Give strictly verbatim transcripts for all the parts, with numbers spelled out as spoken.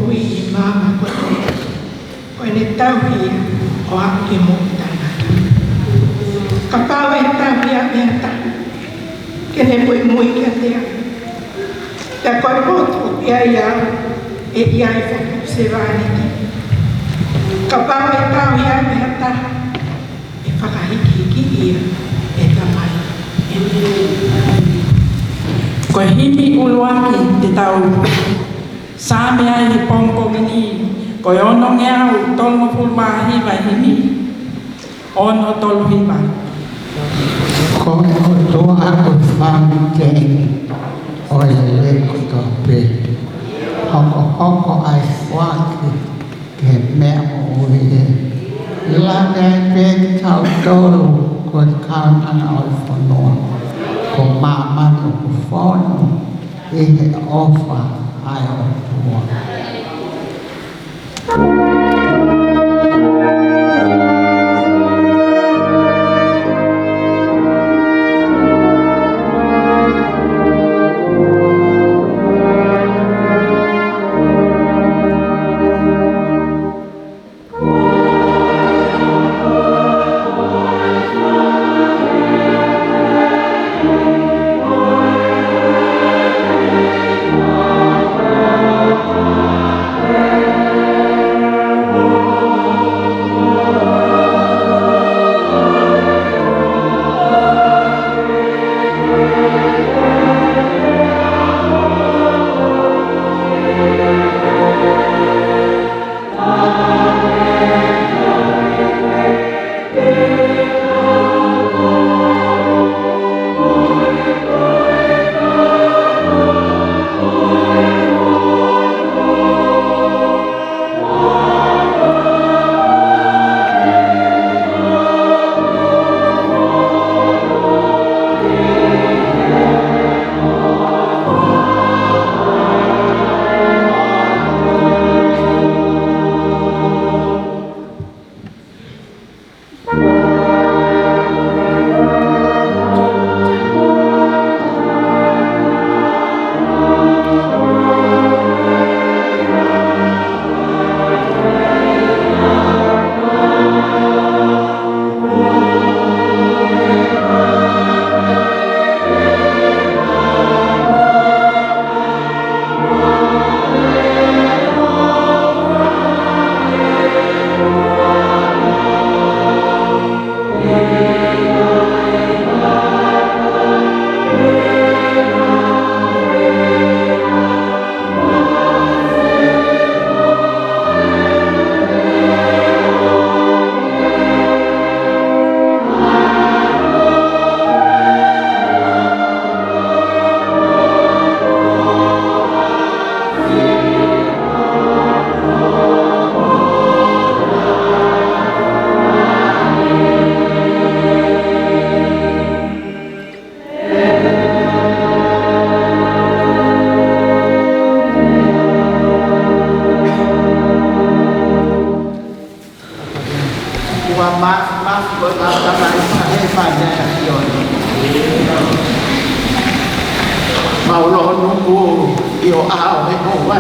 ui ʻi māmani ko eni, ko ʻene tauhi ia ʻo aʻu ki he moʻui taʻengata. Kapau ʻe tauhi ʻe ha taha, ke ne muimui kiate au. Pea ko e potu ʻoku ʻi ai au, ʻe ʻi ai foki hoku sevāniti. Kapau ʻe tauhi ʻe ha taha, ʻe fakahikihiki ia ʻe he Tamai. Ko e himi ʻuluaki te tau saame ai he pongipongi ni, ko e onongeau tolungofulu mā hiva e himi. Ono tolu hiva. Ko e ʻOtua ko e Fakamoʻui ʻo e lelei kotoa pē. Hokohoko ʻa e foaki ki he meʻa moʻui ē. Lave ai pē kitautolu ko e kaunanga ʻo e fonua, ko māmani ʻoku fonu ʻi he ʻofa ʻa e ʻOtua. Ua ma, ma, ko e ma, ma, ma, ma, he ma, ne, a, io. Mau loho nuku ʻi ho ʻao he ʻoua.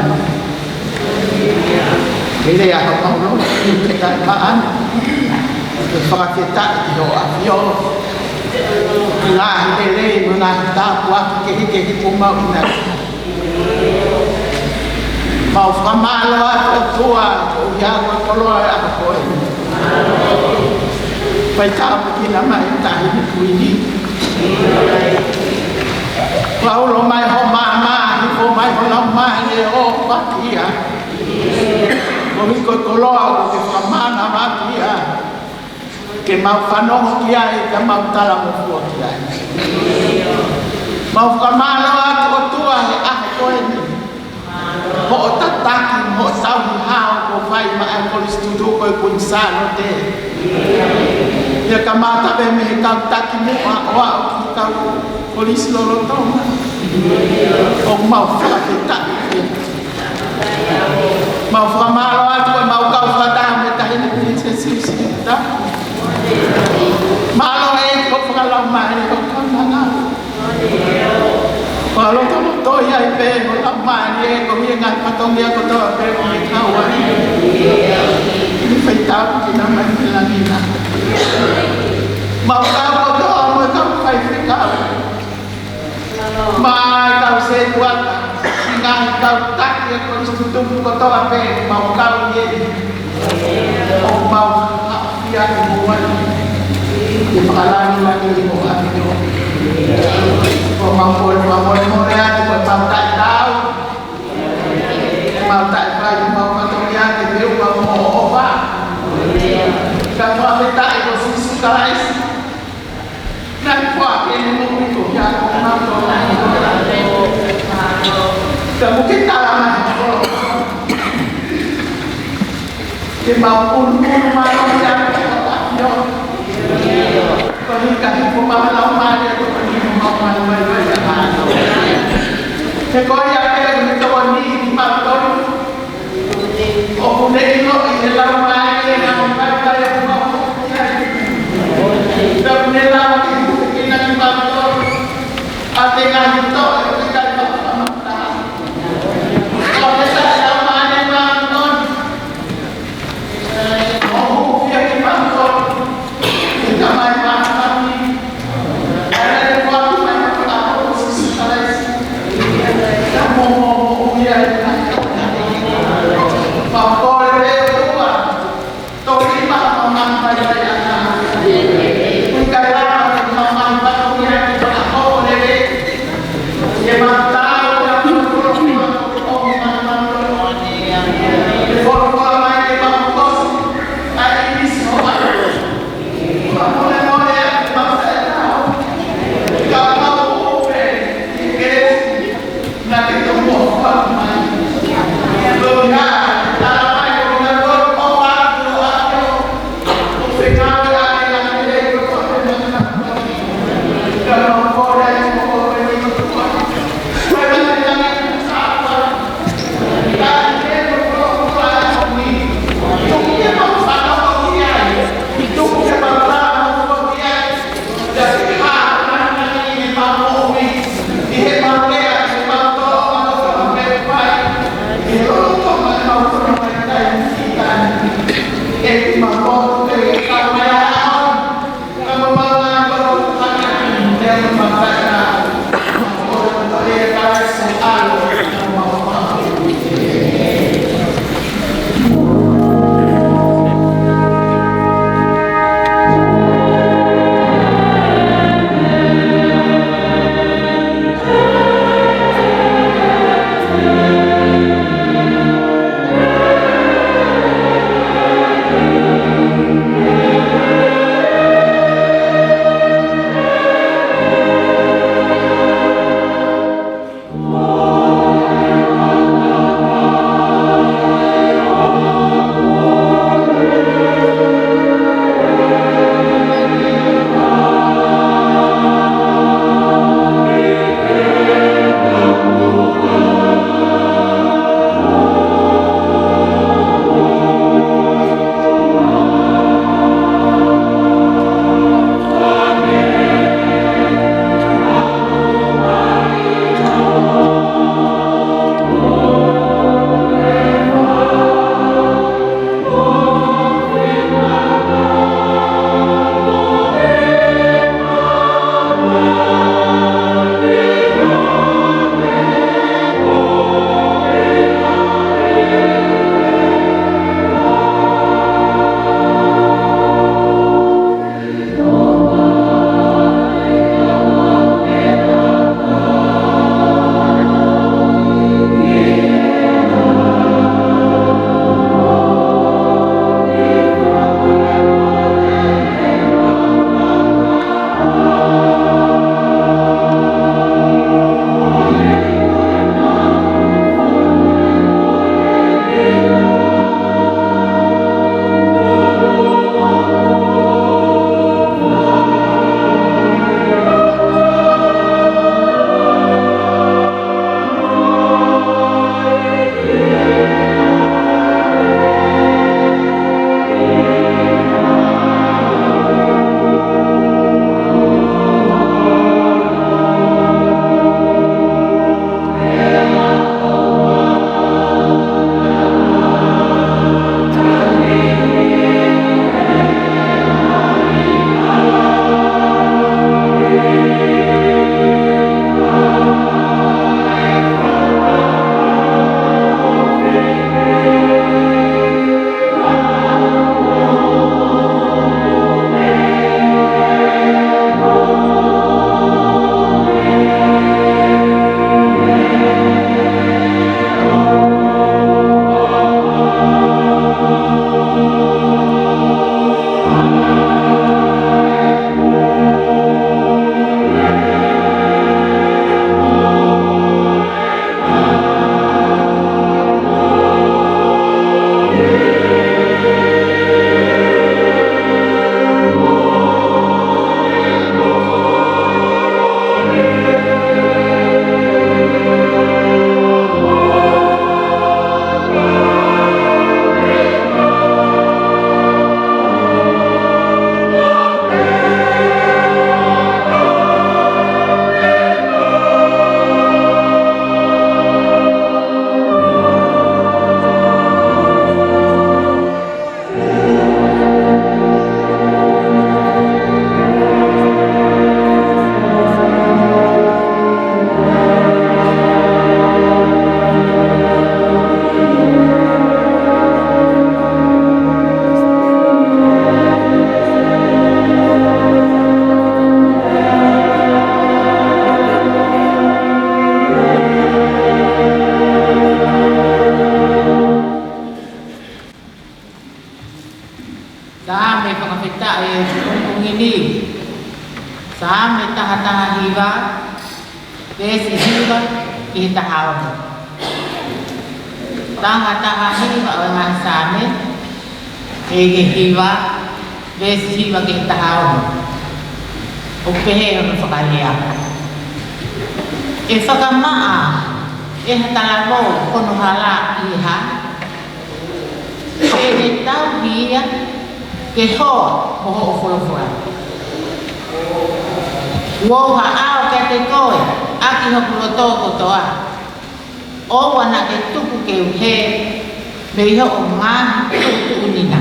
Ke lea ha mau loho nuku ke tai ma an. Ke fakafetaʻi ki ho ʻAfio. Ki he ngaahi lelei mo e ngaahi tāpuaki kehekehe kuo mau ʻi ai. Mau fakamālō atu ʻOtua, koeʻuhi ko e koloa ʻo e ʻaho ko eni. Fai tāpuekina mai e Taʻahine Kuini. Kuo ulo mai ho maama, hifo mai ho laumālie ʻo ʻofa ki ai. Koeʻuhi ko e koloa ʻoku ke fakamānava ki ai. Ke mau fanongo ki ai, ke mau talangofua ki ai. Mau fakamālō atu ʻOtua he ʻaho ko eni. Hoʻo tataki, hoʻo tauhi hao kuo fai maʻa e Kolisi Tutuʻu ko e Kuini Sālote. Pea kamata pē mei he kau taki muʻa ʻo aʻu ki he kau kolisi lolotonga. ʻOku mau fakafetaʻi. Mau fakamālō atu ko e mau kau fakataha mo e Taʻahine Pilinisesi Sisitā. Mālō e ko fakalaumālie ho kaunanga. Fakalotoloto ia ʻi he pē ho laumālie koeʻuhi ko e ngaahi fatongia kotoa pē ʻoku Kau ki na mai ki langi na. Mau kau kotoa mo e kau faifekau. Mo e kau setuata. Ngaahi kau taki ʻo e kau tukutuku kotoa pē mau kau ʻi heni. ʻOku mau haʻofia ʻi muʻa. ʻI he fakalangilangi ʻo ʻAfio. ʻOku mau kole fakamolemole atu ko e mau taʻetaau. Mau taʻefai, mau fatongia ke teu, mau moʻofa. Ka fakafetaʻi ko Sīsū Kalaisi. Naʻe foaki ʻene moʻui ko ia ko homau tō. Ka mou ke tala mai ho kolo. Ke mau ʻunuʻunu mālohi ʻa e ʻAfio. Ko e hika hifo mai Laumālie ko e hifo mai mai mai mai. He ko ia pē ʻoku ne tokoni kimautolu. ʻOku ne ʻiloʻi ʻe he Laumālie ʻa e ngaahi vaivai ʻoku mau ʻi ai. Pea ʻoku ne lava ke hifo kimautolu. ʻA e ngaahi toʻe ʻoku ʻikai fakamata. ʻOku ne taʻe Laumālie Māʻoniʻoni. Saame fakafetaʻi ʻo e pongipongi ni. Saame taha taha hiva, veesi hiva ki he taha ono. Taha taha hiva ʻo e ngaahi Saame, ʻe hiva, veesi hiva ki he taha ono. ʻOku pehē hono fakalea: ʻE fakamaʻa ʻe ha talavou hono hala ʻi he hā? Pea ʻe tauhi ia ke hoa mo hoʻo folofola. Kuo u haʻao kiate koe ʻaki hoku loto kotoa. ʻOua naʻa ke tuku ke u hē mei hoʻo ngaahi tuʻutuʻuni na.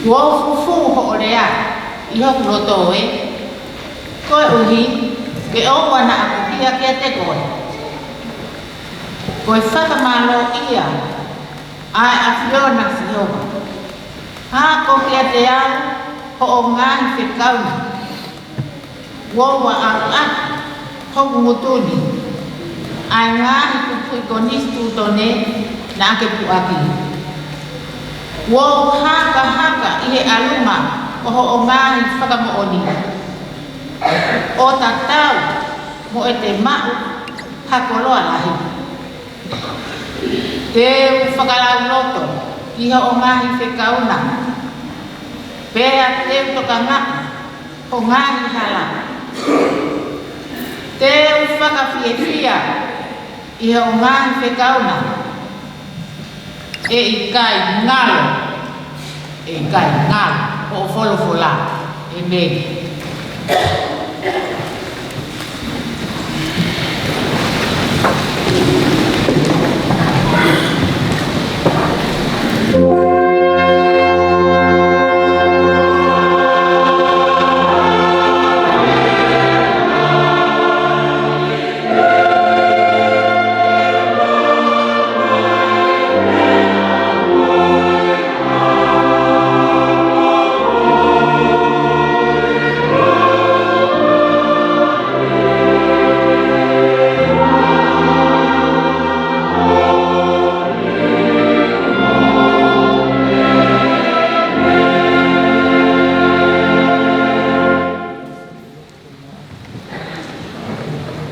Kuo u fufū hoʻo lea ʻi hoku loto ē, koeʻuhi ke ʻoua naʻa ku hia kiate koe. Ko e fakamālōʻia ʻa e ʻAfiona Sihova. Hā ko kiate au hoʻo ngaahi fekau na. Kuo u ʻalu ʻaki hoku ngutu ni ʻa e ngaahi kupuʻi konisitūtone naʻa ke puʻaki. Kuo u hakahaka ʻi he ʻalunga ʻo hoʻo ngaahi fakamoʻoni, ʻo tatau mo ʻete maʻu ha koloa lahi. Te u fakalauloto ki hoʻo ngaahi fekau na, pea te u tokangaʻi ho ngaahi hala. Te u fakafiefia ʻi hoʻo ngaahi fekau na. ʻE ʻikai ngalo, ʻe ʻikai ngalo hoʻo folofola. ʻĒmeni.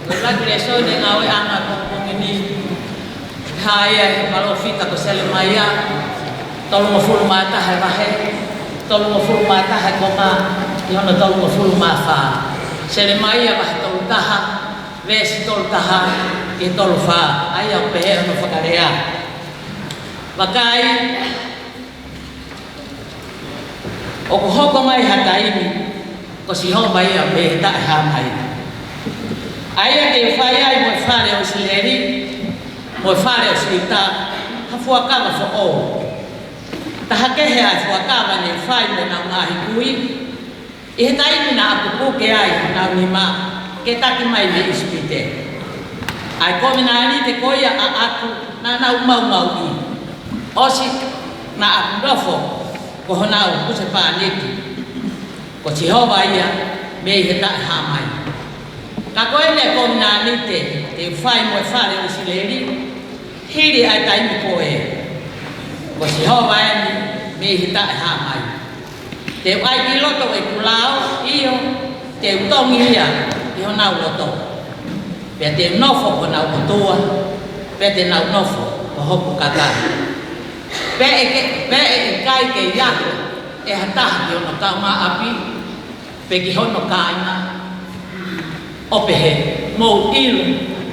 Ko e lēsoni ngāueʻanga pongipongi ni, hā ia ʻe he palōfita ko Selemaia, tolungofulu mā taha e vahe, tolungofulu mā taha e konga, ki hono tolungofulu mā fā. Selemaia vahe tolu taha, veesi tolu taha ki he tolu fā, ʻa ia ʻoku pehē hono fakalea: Vakai, ʻoku hoko mai ha taimi, ko Sihova ia mei he taʻehāmai, ʻa ia te u fai ai mo e fale ʻo ʻIsileli, mo e fale ʻo Siuta, ha fuakava foʻou. Taha kehe ʻa e fuakava ne u fai mo ʻenau ngaahi kui, ʻi he taimi naʻa ku puke ai honau nima ke taki mai mei ʻIsipite. ʻA e kovinānite ko ia ʻaʻaku naʻa nau maumauʻi, ʻosi naʻa ku nofo ko honau husepāniti. Ko Sihova ia mei he taʻehāmai. Ka ko eni ʻa e kovinānite te u fai mo e fale ʻo ʻIsileli hili ʻa e taimi ko ē. Ko Sihova eni mei he taʻehāmai. Te u ʻai ki loto ʻeku lao, ʻio, te u tongi ia ʻi honau loto. Pea te u nofo ko honau ʻOtua, pea te nau nofo ko hoku kakai. Pea ʻe ke, pea ʻe ʻikai kei ako ʻe ha taha ki hono kaungāʻapi, pe ki hono kāinga, ʻo pehē, Mou ʻilo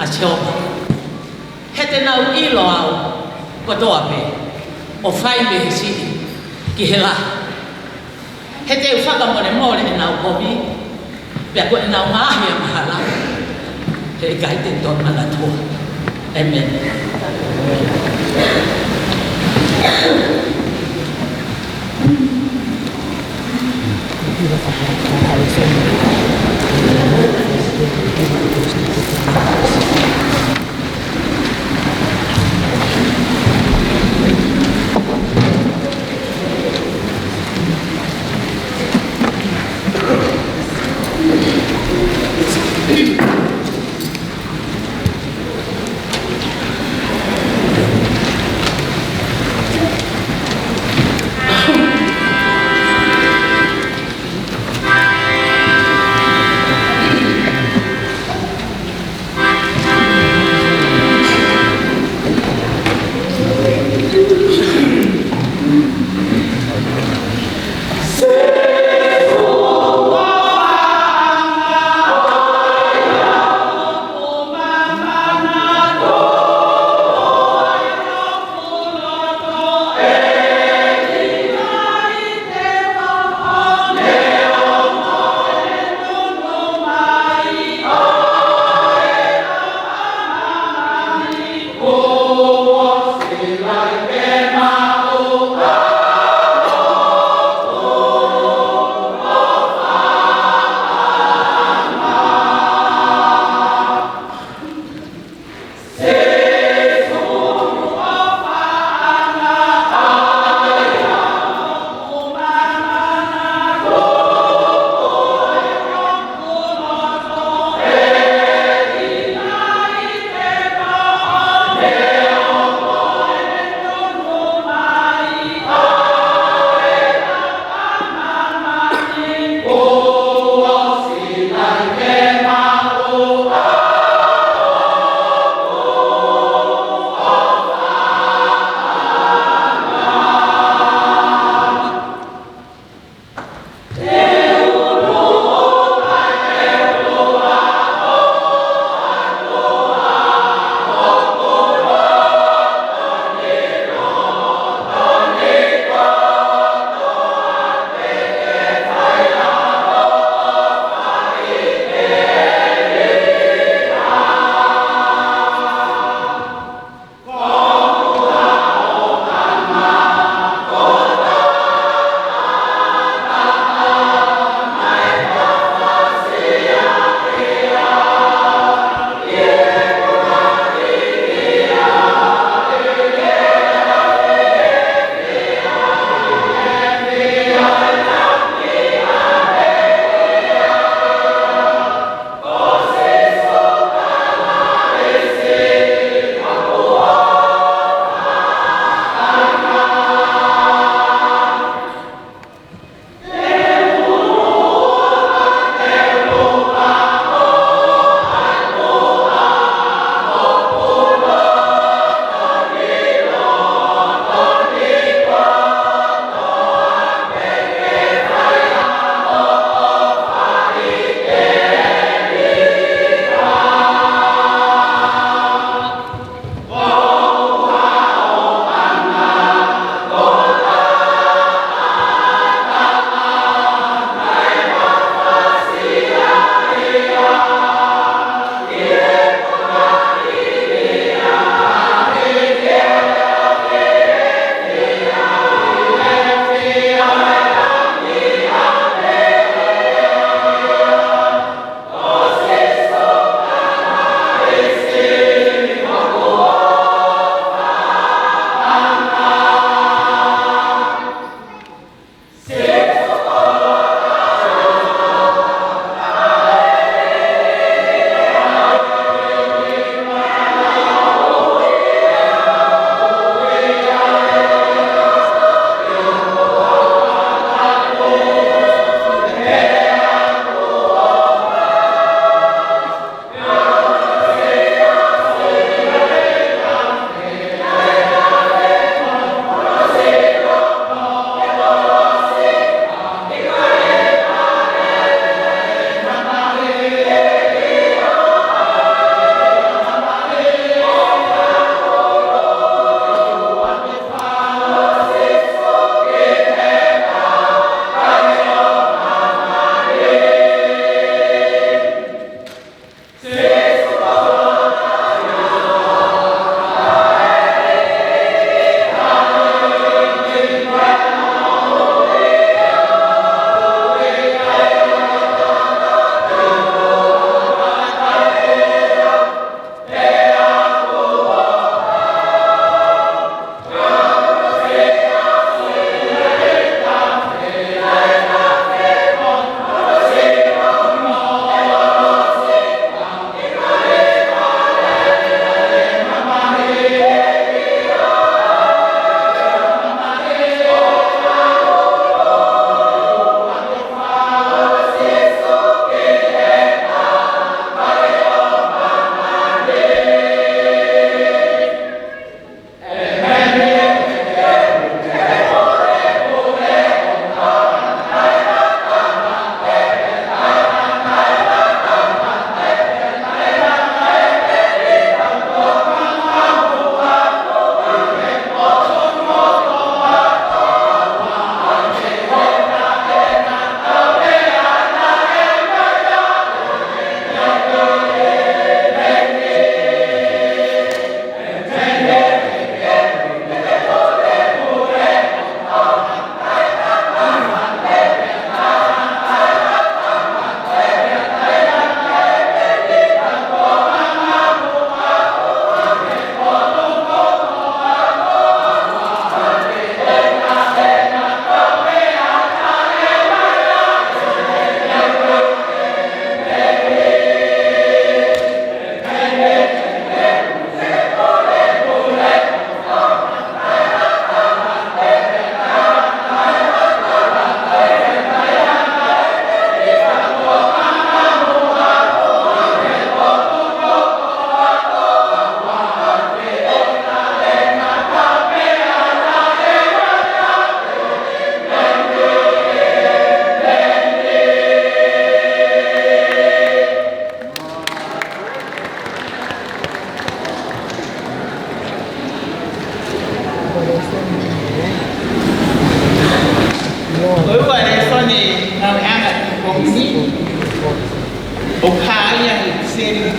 ʻa Sihova. He te nau ʻilo au kotoa pē, ʻo fai mei he siʻi ki he lahi. He te u fakamolemole ʻenau kovi, pea ko ʻenau ngaahi angahala, he ʻikai te u toe manatua. ʻĒmeni.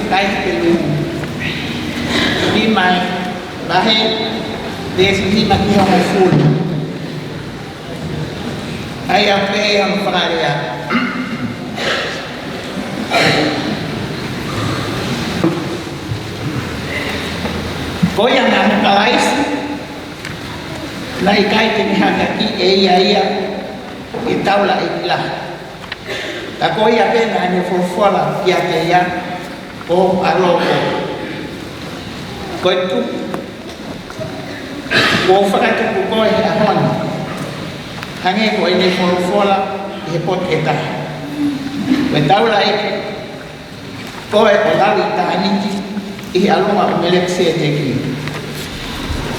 Kae te lu. Nima, vahe, veesi nima ki he hongofulu. ʻA ia pē ʻa e fakalea. Ko ia naʻa mo Kalaisi, naʻe ʻikai te ne hakeakiʻi ʻe ia ia ʻi he taulaʻeiki lahi. Ka ko ia pē naʻa ne folofola kiate ia, ko hoku ʻAlo ko. Ko e tuku, kuo u fakatuku koe he ʻaho ni, hangē ko ʻene folofola ʻi he potu ʻe taha. Ko e taulaʻeiki koe ʻo lauʻitāniti ʻi he ʻalunga ʻo Melekiseteki.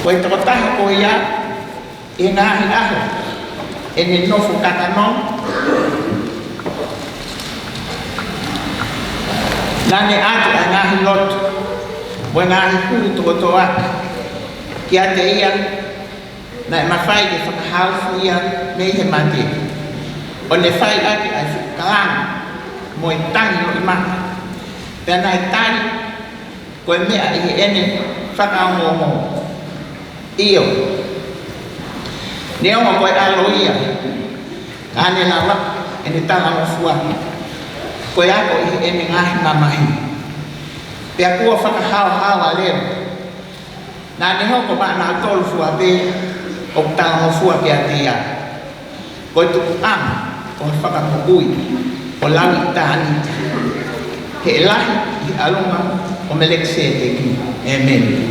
Ko e tokotaha ko ia, ʻi he ngaahi ʻaho ʻene nofo kakano, naʻa ne ʻatu ʻa e ngaahi lotu mo e ngaahi hū tōtōaki kiate ia, naʻe mafai ke fakahaofi ia mei he mate, ʻo ne fai ʻaki ʻa e fuʻu kalanga mo e tangi loʻimata. Pea naʻe tali ko e meʻa ʻi heʻene fakaongoongo. ʻIo, neongo ko e ʻAlo ia, ka ne lava ʻene talangofua ko e ako ʻi heʻene ngaahi mamahi. Pea kuo fakahaohaoa leva, naʻa ne hoko maʻanautolu fua pē ʻoku talangofua kiate ia. Ko e tupuʻanga ʻo e fakamoʻui ʻo lauʻitāniti, he ʻe lahi ʻi he ʻalunga ʻo Melekiseteki. ʻĒmeni.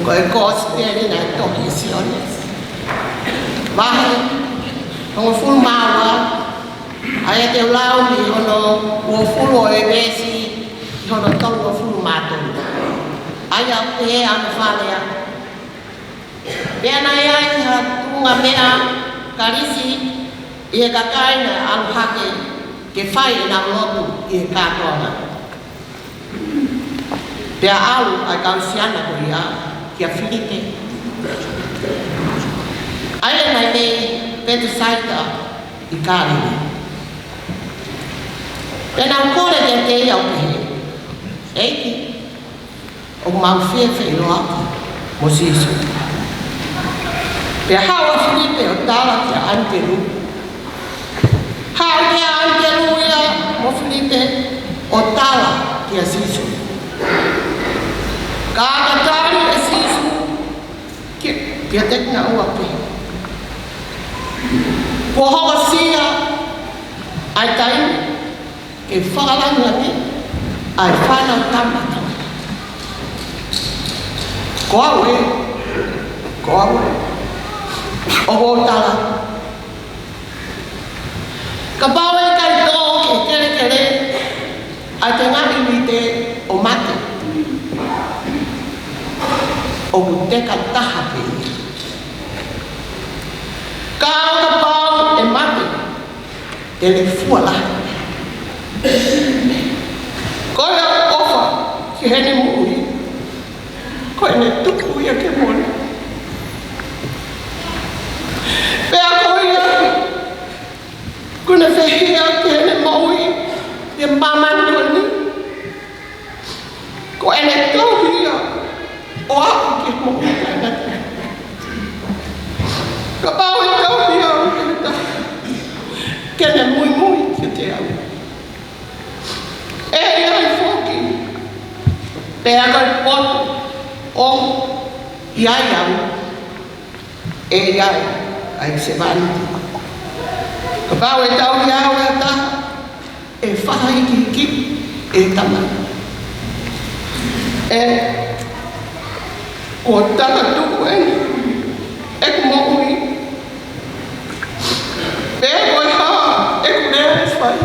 Ko e Kosipeli naʻe tohi ʻe Sione, vahe hongofulu mā ua, ʻa ia te u lau mei hono uofulu ʻo e veesi ki hono tolungofulu mā tolu. ʻA ia ʻoku pehē ʻa hono fakalea: Pea naʻe ʻi ai ha tuʻunga meʻa kalisi ʻi he kakai naʻe ʻalu hake ke fai ʻenau lotu ʻi he kātoanga. Pea ʻalu ʻa e kau siana ko ia kia Filipe, ʻa ia naʻe mei Petesaita ʻi Kāleli. Pea nau kole kiate ia ʻo pehē: ʻEiki, ʻoku mau fie feʻiloaki mo Sīsū. Pea haʻu ʻa Filipe ʻo tala kia ʻAnitelū. Haʻu kia ʻAnitelū ia mo Filipe ʻo tala kia Sīsū. Ka ka tali ʻe Sīsū ki, kiate kinaua ʻo pehē: Kuo hokosia ʻa e taimi ke fakalangilangiʻi ʻa e Fānautama. Ko au ē, ko au ē, ʻoku ou tala, kapau ʻe ʻikai tō ki he kelekele ʻa e tengaʻi uite ʻo mate, ʻoku teka taha pē ia. Ka ʻo kapau ʻe mate, te ne fua lahi. Ko ia ʻoku ʻofa ki heʻene moʻui, ko ʻene tuku ia ke mole. Pea ko ia ʻoku ne fehiʻa ki heʻene moʻui ʻi māmani ko eni, ko ʻene tauhi ia ʻo aʻu ki he moʻui taʻengata. Kapau ʻe tauhi au ʻe ha taha, ke ne muimui kiate au, ʻe ʻi ai foki pē ʻa e potu ʻoku ʻi ai au, ʻe ʻi ai ʻa e sevāniti. Kapau ʻe tauhi au ʻe ha taha, ʻe fakahīkihiki ʻe he Tamai. ʻE, kuo takatuku eni ʻeku moʻui, pe ko e hā ʻeku lea ʻe fai.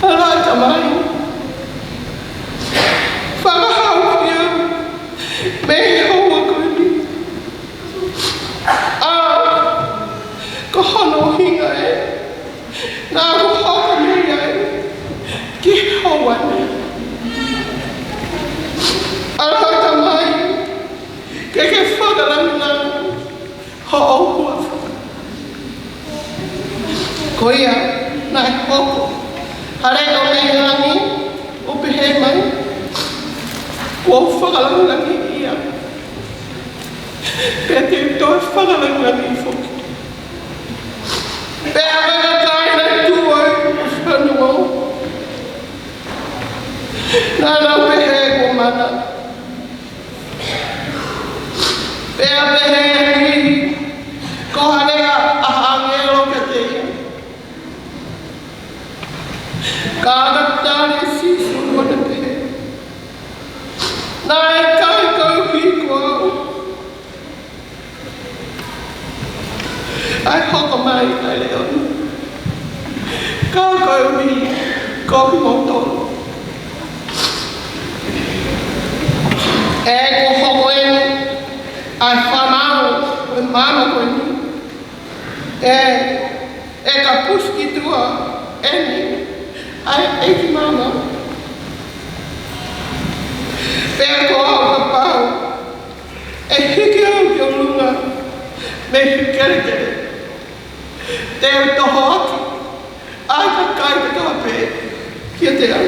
ʻAlā Tamai, fakahaofi au mei he houa ko eni. ʻA, ko hono ʻuhinga ē naʻa ku hoko mei ai ki he houa ni. ʻAlā Tamai, ke ke fakalangilangi hoʻo huafa. Ko ia naʻe hoko ha leʻo mei he langi ʻo pehē mai, kuo u fakalangilangiʻi ia, pea te u toe fakalangilangiʻi foki. Pea ko e kakai naʻe tuʻu ai ʻo fanongo, naʻa nau pehē kuo mana. Pea pehē ʻe he niʻihi, ko ha lea ʻa ha ʻāngelo kiate ia. Ka ka tali ʻe Sīsū ʻo ne pehē, naʻe ʻikai koeʻuhi ko au ʻa e hoko mai ʻa e leʻo ni, ka koeʻuhi ko kimoutolu. ʻE, kuo hoko eni ʻa e fānau ʻo e māmani ko eni. ʻE, ʻe ka pusi ki tuʻa eni ʻa e ʻEiki Māmani. Pea ko au, kapau ʻe hiki au ki ʻolunga mei he kelekele, te u tohoaki ʻa e kakai kotoa pē kiate au.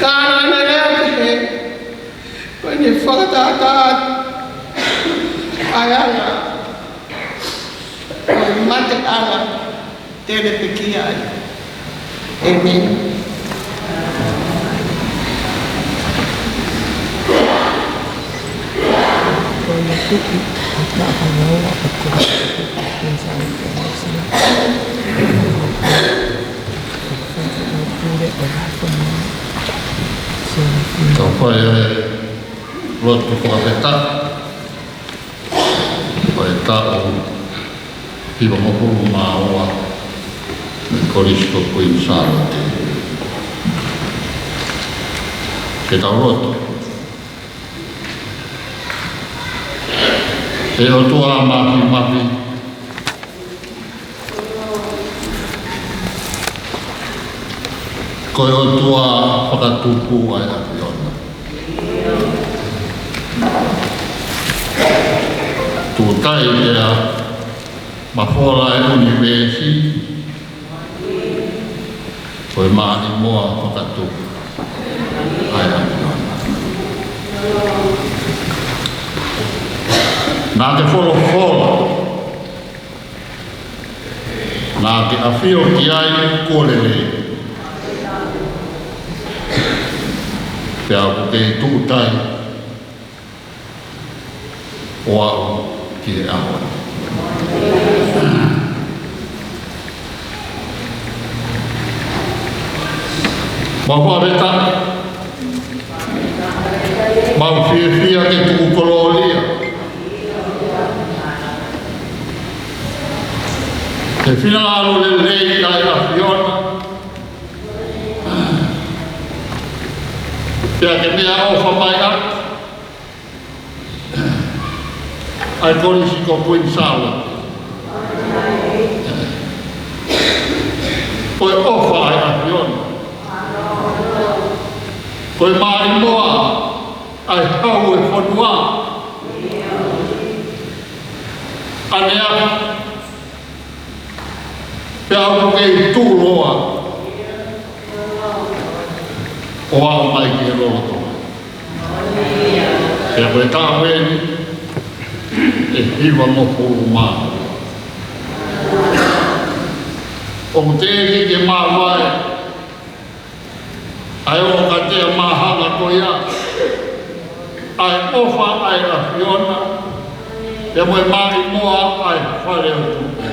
Ka naʻa ne lea pehē, ko ʻene fakatātā atu ʻa e anga ʻo e mateʻanga te ne pekia ai. ʻĒmeni. Tau fai e lotu fakafetaʻi. Fai e taʻu hivangofulu mā ua mei Kolisi ko Kuini Sālote. Ke tau lotu. ʻE ʻOtua Māfimafi, ko e ʻOtua fakatupu ʻa e ʻAfiona. Tūtai pea mafola e ʻunivēsi, ko e maʻimoa fakatupu ʻa e ʻAfiona. Naʻa ke folofola, naʻa ke ʻafio ki ai kuo lelei. Pea ʻoku kei tūtai ʻo aʻu ki he ʻaho ni. Mau fakafetaʻi, mau fiefia ke tuku kolōlia ki he finangalo lelei ʻa e ʻAfiona. Pea ke meʻaʻofa mai ʻaki ʻa e Kolisi ko Kuini Sālote. Ko e ʻofa ʻa e ʻAfiona. Ko e maʻimoa ʻa e hau ʻo e fonua. ʻAneafi, pea ʻoku kei tuʻuloa ʻo aʻu mai ki he lolotonga. Pea ko e taʻu eni ʻe hivangofulu mā ua. ʻOku teʻeki ke māvae ʻa e ʻokatea māhanga ko ia ʻa e ʻofa ʻa e ʻAfiona, pea mo e maʻimoa ʻa e Fale ʻo Tupu.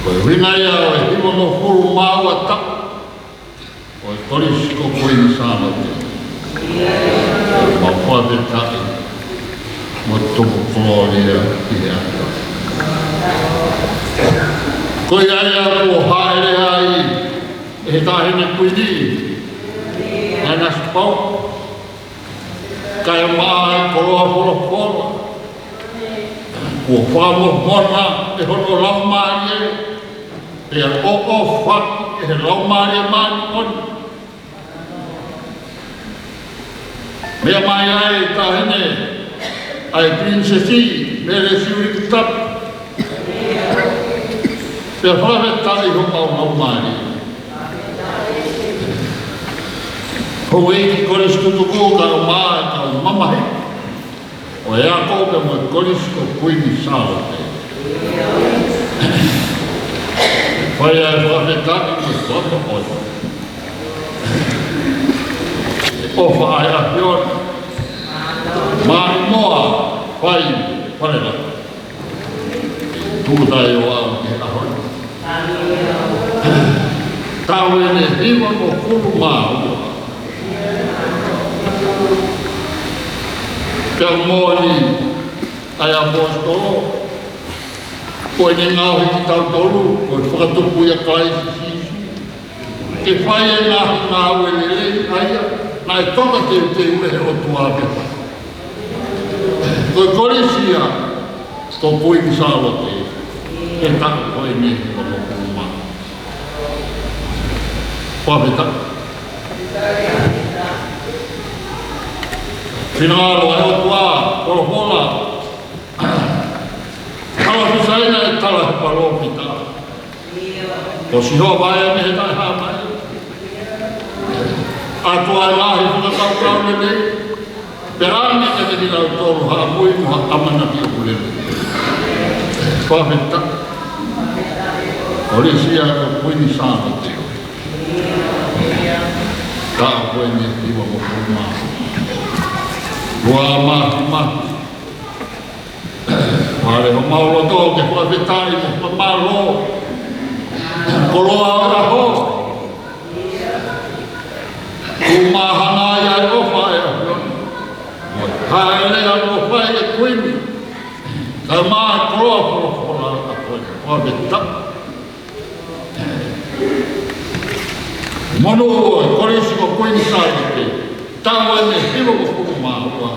Ko e ʻuhinga ia ʻo e hivangofulu mā ua taʻu ʻo e Kolisi ko Kuini Sālote. Mau fakafetaʻi mo tuku kolōlia ki he ʻAfiona. Ko ia ia kuo hāʻele ai ʻe he Taʻahine Kuini, ʻa e ngaahi pau, kae ʻumaʻā e koloa folofola, kuo fakamohona ʻe hono Laumālie, pea ʻoʻofaki ʻe he Laumālie Māʻoniʻoni. Meʻa mai ai e Taʻahine, ʻa e Pilinisesi Mele Siuʻilikutapu. Pea fakafetaʻi homau laumālie. Houʻeiki Kolisi Tutuku kae ʻumaʻā e kau mamahi ʻo e ako pea mo e Kolisi ko Kuini Sālote. Fai ʻa e fakafetaʻi mo e fakatokoni. ʻOfa ʻa e ʻAfiona. Maʻimoa, fai, fai la. Tūtai ʻo aʻu ki he ʻaho ni. Taʻu eni ʻe hivangofulu mā ua. Pea moʻoni ʻa e ʻaposetolo, ko ʻene ngaohi kitautolu, ko e fakatupu ʻia Kalaisi Sīsū. Ke fai e ngaahi ngāue lelei ʻa ia naʻe toka teuteu ʻe he ʻOtua ke fai. Ko e Kolisi ia ko Kuini Sālote, he taʻu ko eni ʻe hivangofulu mā ua. Fakafetaʻi. Finangalo ʻa e ʻOtua, folofola. Tala fisaina e tala he palōfita. Ko Sihova ʻa e mei he taʻehāmai. ʻOtua ʻa e ngaahi fakakaukau lelei. Pea ʻoange kiate kinautolu ha ʻamui mo ha ʻamanaki ʻoku lelei. Fakafetaʻi. Kolisi ia ko Kuini Sālote. Taʻu ko eni ʻe hivangofulu mā ua. Māfimafi. Fale homau loto ke fakafetaʻi mo fakamālō. Koloa ʻo e ʻaho. Mahalo ia ʻoku ʻofa ʻa e ʻAfiona. Hāʻele ʻa e ʻofa ʻa e Kuini. Kae ʻumaʻā e koloa folofola ʻa koe. ʻOfa pē tapu. Monū ʻa e Kolisi ko Kuini Sālote. Taʻu ʻe hivangofulu mā ua.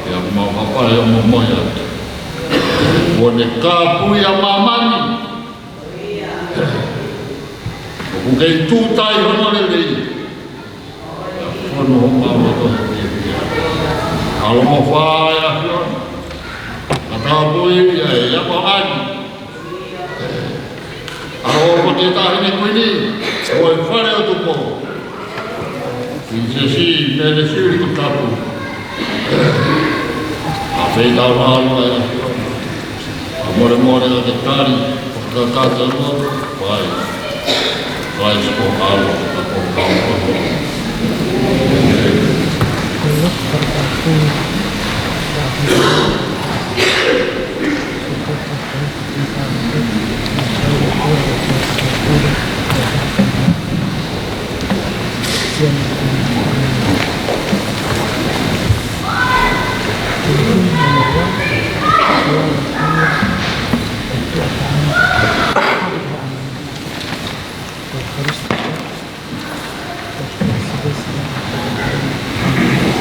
ʻIo, mau hapa ʻo momoʻi atu. Kuo ne kāpui ʻa māmani. ʻOku kei tūtai hono lelei. Fonu homau loto he fiefia. ʻAloʻofa ʻa e ʻAfiona. Ka tāpui ia ʻe ia ko ani. ʻAloʻofa ki he Taʻahine Kuini, ʻo e Fale ʻo Tupou. Pilinisesi Mele Sili ko Tapu. ʻA fei tau ʻalu ai ʻa e ʻAfiona. ʻA molemole ʻa ke tali, ʻo ka ka tau ʻalu, ʻai. ʻAi siko ʻalu, ka ko ka ʻalu.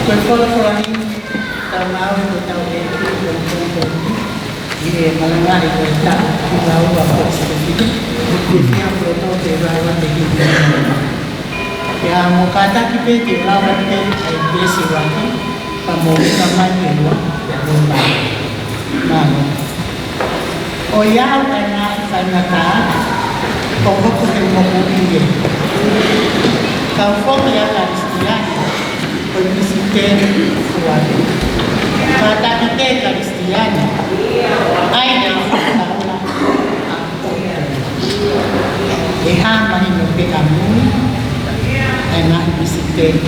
Ko e folofola ni, tau maʻu ʻi hotau ʻEiki, ko e ʻEiki, ʻi he malanga ʻi he taʻu ua noa ua ko e sētini, ʻi he Efiafi ko e tolu ua te hiva. Pea mou kātaki pē ke lau atu pē ʻa e veesi ʻuluaki, pea mou ʻita mai ki he ua, pea mou lau. Mālō. ʻOiauē, ʻa e ngaahi faingataʻa, ʻoku hoko he moʻui ni. Kau foki ʻa Kalisitiane, ko e misiteli fua. Kātaki pē Kalisitiane, ʻai ke fakataula ʻa ʻoku. ʻE hā mahino pē ʻamui, ʻa e ngaahi misiteli.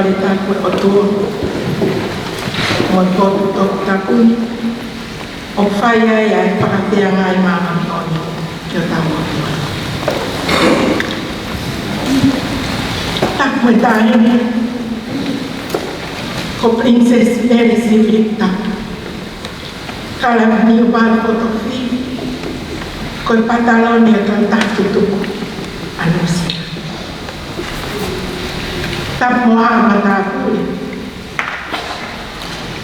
Fakafetaʻi ki he ʻOtua mo e potu toputapu ni, ʻoku fai ai ʻa e fakafeangai māʻoniʻoni ʻi hotau ʻOtua. Tapu mo e taʻahine ko Princess Mary Sivili Tapu, Kalani Uvalu Fotofi, ko e pataloni ʻo e kautaha tutuku ʻa Nuʻu Sila. Tapu mo haʻa matāpule.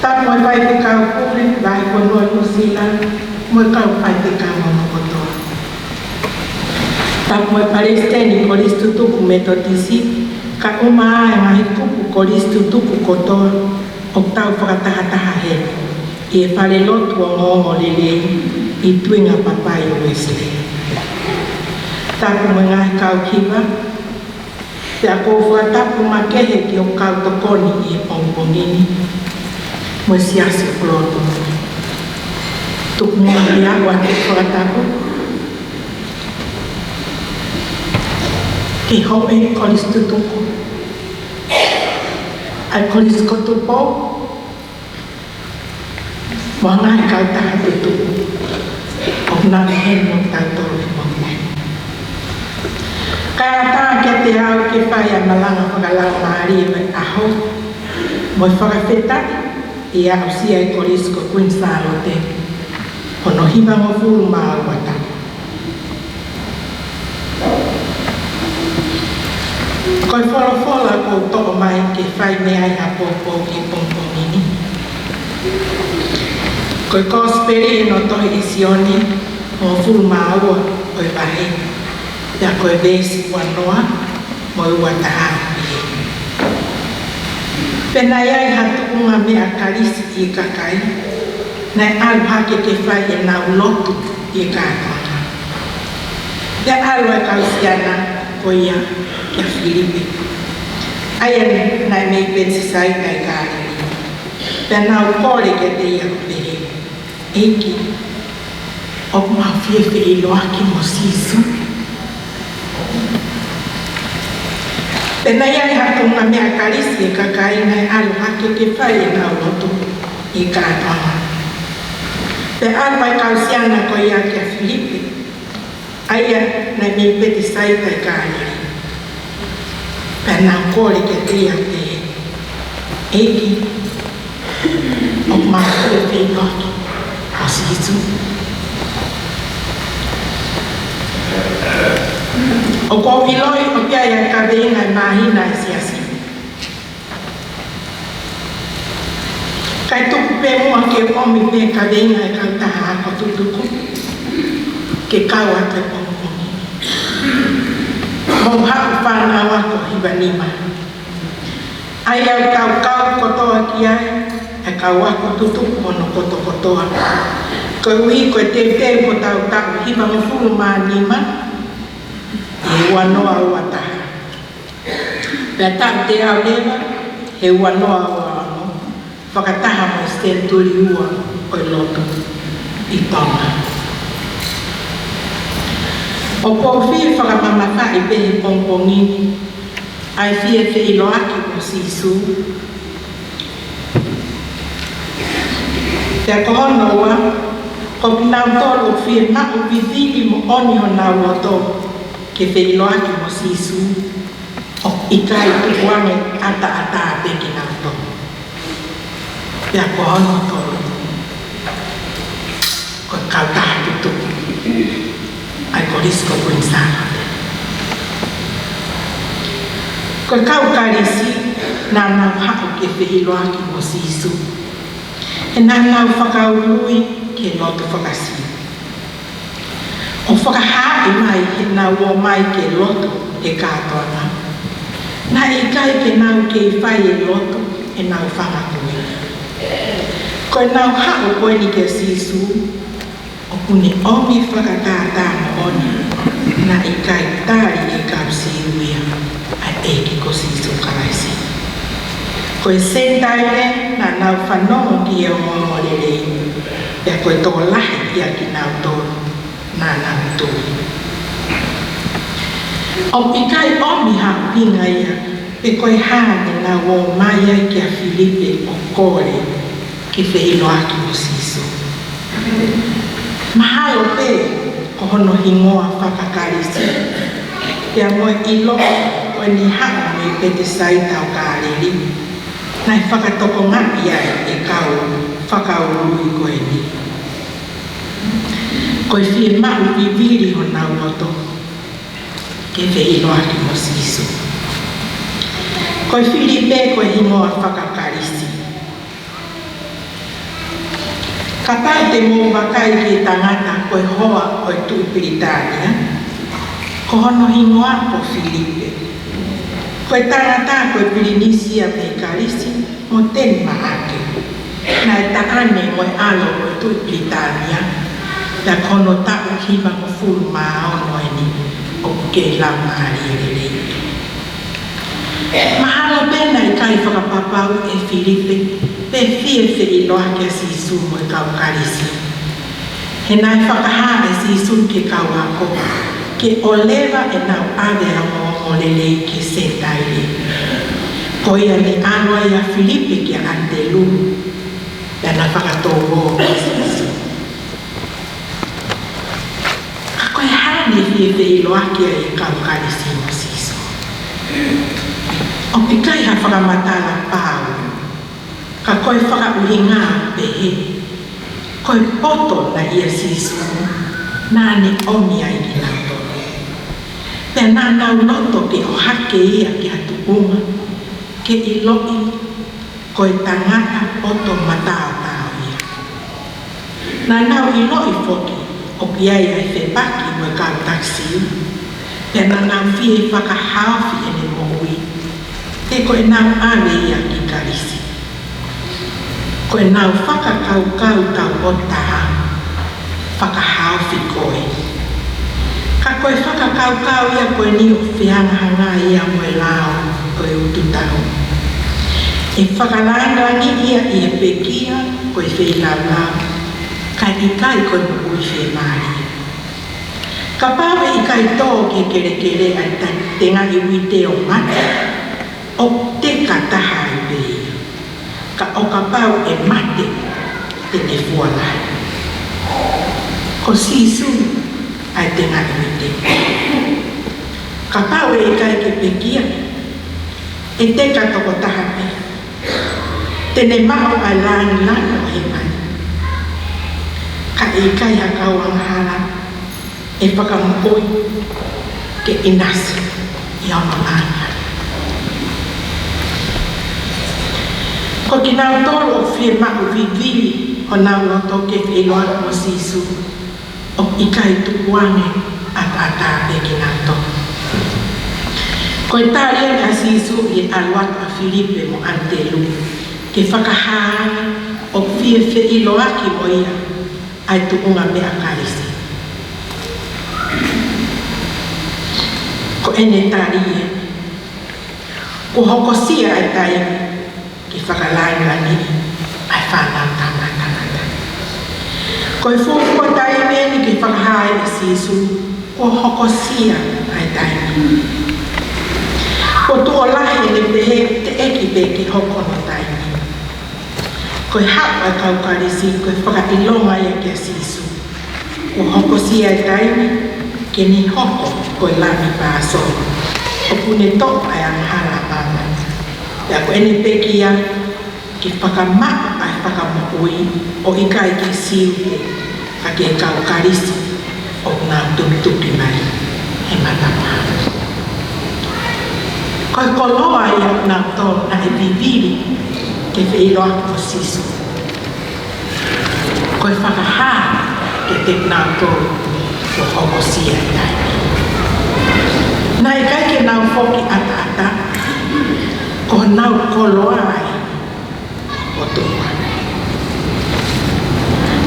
Tapu mo e faifekau pule, vahefonua Nuʻu Sila, mo e kau faifekau hono kotoa. Tapu mo e palesiteni Kolisi Tutuku Metotisi, kae ʻumaʻā e ngaahi kupu kolisi tutuku kotoa ʻoku tau fakatahataha heni ʻi he falelotu ongoongolelei ʻi Tuingapapai ʻo Uēsilī. Tapu mo e ngaahi kau hiva, pea ʻoku ou fakatapu makehe ki hoku kau tokoni ʻi he pongipongi ni mo e Siasi ʻo Kolotumuʻa. Tuku muʻa ke u ʻoatu e fakatapu ki he houʻeiki kolisi tutuku ʻa e Kolisi ko Tupou, mo e ngaahi kautaha tutuku ʻoku nau ʻi heni mo kitautolu he pongipongi ni. Kae ʻatā kiate au ke fai ʻa e malanga fakalaumālie ʻo e ʻaho, mo e fakafetaʻi ʻi he aʻusia ʻe he Kolisi ko Kuini Sālote hono hivangofulu mā ua taʻu. Ko e folofola kuo u toʻo mai ke fai mei ai ha poupou ki he pongipongi ni, ko e Kosipeli ʻi he tohi ʻe Sione, hongofulu mā ua ʻo e vahe, pea ko e veesi ua noa mo e ua taha ʻoku pehē: Pea naʻe ʻi ai ha tuʻunga meʻa kalisi ʻi he kakai naʻe ʻalu hake ke fai ʻenau lotu ʻi he kātoanga. Pea ʻalu ʻa e kau siana ko ia kia Filipe, ʻa ia naʻe mei Petisaita ʻi Kāleli. Pea nau kole kiate ia ʻo pehē, ʻEiki, ʻoku mau fie feʻiloaki mo Sīsū. Pea naʻe ʻi ai ha tuʻunga meʻa kalisi ʻi he kakai naʻe ʻalu hake ke fai ʻenau lotu ʻi he kātoanga. Pea ʻalu ʻa e kau siana ko ia kia Filipe, ʻa ia naʻe mei Petisaita ʻi Kāleli. Pea nau kole kiate ia ʻo pehē, ʻEiki, ʻoku mau fie feʻiloaki mo Sīsū. ʻOku ou ʻiloʻi ʻoku ʻi ai ʻa e kaveinga ʻe māhina ʻa e siasi, kae tuku pē muʻa ke ʻomi pē kaveinga ʻa e kautaha ako tutuku ke kau atu he pongipongi ni. Mou haʻu fānau ako hiva nima, ʻa ia ʻoku tau kau kotoa ki ai, ʻa e kau ako tutuku hono kotokotoa, koeʻuhi ko e teuteu hotau taʻu hivangofulu mā nima ʻi he ua noa ua taha. Pea taʻu teau leva he ua noa ua ono, fakataha mo e senituli ua ʻo e lotu ʻi Tonga. ʻOku ou fie fakamamafaʻi pē he pongipongi ni ʻa e fie feʻiloaki mo Sīsū. Pea ko hono ua, ko kinautolu ʻoku fie maʻu vivili moʻoni honau loto ke feʻiloaki mo Sīsū, ʻoku ʻikai tukuange ʻataʻatā pē kinautolu. Pea ko hono tolu, ko e kautaha tutuku ʻa e Kolisi ko Kuini Sālote. Ko e kau kalisi naʻa nau haʻu ke feʻiloaki mo Sīsū, he naʻa nau fakaului ki he lotu faka-Siu. ʻO fakahaaʻi mai heʻenau ō mai ke lotu he kātoanga, naʻe ʻikai ke nau kei fai e lotu ʻenau fanga kui. Ko ʻenau haʻu ko eni kia Sīsū, ʻoku ne ʻomi fakatātā moʻoni naʻe ʻikai tali ʻe he kau Siu ia ʻa e ʻEiki ko Sīsū Kalaisi. Ko e Senitaile naʻa nau fanongo ki he ongoongolelei, pea ko e tokolahi ʻiate kinautolu naʻa nau tui. ʻOku ʻikai ʻomi ha ʻuhinga ia Pe ko e hā naʻa nau ō mai ai kia Filipe ʻo kole ke feʻiloaki mo Sīsū? Mahalo pē ko hono hingoa faka-Kalisi, pea mo e ʻilo ko ʻene haʻu mei Petesaita ʻo Kāleli, naʻe fakatokangaʻi ai ʻe he kau fakaului ko eni. Ko e fiemaʻu vivili honau loto ke feʻiloaki mo Sīsū. Ko e Filipe ko e hingoa faka-Kalisi. Kapau te mou vakai ki he tangata ko e hoa ʻo e Tuʻi Pilitānia, ko hono hingoa ko Filipe. Ko e tangata ko e Pilinisia mei Kalisi mo Tenimaʻake. Naʻe taʻane mo e ʻalo ʻo e Tuʻi Pilitānia, pea ko hono taʻu hivangofulu mā ono eni ʻoku kei laumālie lelei. Mahalo pē naʻe ʻikai fakapapau ʻe Filipe pe fie feʻiloaki ʻa Sīsū mo e kau Kalisi. He naʻe fakahā ʻe Sīsū ki he kau ako ke ʻoua leva ʻenau ʻave ʻa e ongoongolelei ki he Senitaile. Ko ia naʻe ʻalu ai ʻa Filipe kia ʻAnitelū, pea na fakatouʻosi kia Sīsū. Ka ko e hā naʻe fie feʻiloaki ai e kau Kalisi mo Sīsū? ʻOku ʻikai ha fakamatala pau, ka ko e fakaʻuhinga ʻoku pehē, ko e poto naʻe ʻia Sīsū naʻa ne ʻomi ai kinautolu. Pea naʻa nau loto ke ʻohake ia ki ha tuʻunga ke ʻiloʻi ko e tangata poto mataotao ia. Naʻa nau ʻiloʻi foki ʻoku ʻi ai ʻa e fepaki mo e kau takisi, pea naʻa nau fie fakahaofi ʻene moʻui, he ko ʻenau ʻave ia ki Kalisi. Ko ʻenau fakakaukau taupotu taha, fakahaofi koe. Ka ko e fakakaukau ia ko eni ʻoku fehangahangai ia mo e lao ʻo e ututaʻu. ʻE fakalāngilangiʻi ia ʻi he pekia ko e feilaulau, kae ʻikai ko e moʻui fiemālie. Kapau ʻe ʻikai tō ki he kelekele ʻa e ta-, tengaʻi uite ʻo mate, ʻoku teka taha ai pē ia. Ka ʻo kapau ʻe mate, te ne fua lahi. Ko Sīsū ʻa e tengaʻi uite. Kapau ʻe ʻikai ke pekia, ʻe teka tokotaha pē. Te ne maʻu ʻa e lāngilangi ʻo hēvani. Ka ʻe ʻikai ha kau angahala ʻe fakamoʻui ke ʻinasi ʻi hono lāngilangi. Ko kinautolu ʻoku fiemaʻu vivili honau loto ke feʻiloaki mo Sīsū, ʻoku ʻikai tukuange ʻataʻatā pē kinautolu. Ko e tali ʻa Sīsū ʻi he ʻalu atu ʻa Filipe mo ʻAnitelū, ke fakahā ʻoku fie feʻiloaki mo ia ʻa e tuʻunga meʻa Kalisi. Ko ʻene tali ē, kuo hokosia ʻa e taimi ke fakalāngilangiʻi ʻa e Fānautama ʻa Tangata. Ko e fuofua taimi eni ke fakahā ai ʻe Sīsū kuo hokosia ʻa e taimi. Kuo tuʻo lahi ʻene pehē teʻeki pē ke hoko hono taimi. Ko e haʻu ʻa e kau Kalisi ko e fakaʻilonga ia kia Sīsū kuo hokosia e taimi ke ne hoko ko e Lami Pāsova, ʻoku ne toʻo ʻa e angahala ʻa māmani. Pea ko ʻene pekia ke fakamaʻu ʻa e fakamoʻui, ʻo ʻikai ki he Siu pē, ka ki he kau Kalisi ʻoku nau tukituki mai he matapā. Ko e koloa ia ʻoku nau tō naʻe vivili ke feʻiloaki mo Sīsū. Ko e fakahā kiate kinautolu kuo hokosia e taimi. Naʻe ʻikai ke nau foki ʻataʻatā, ko honau koloa ia ʻo tuʻu.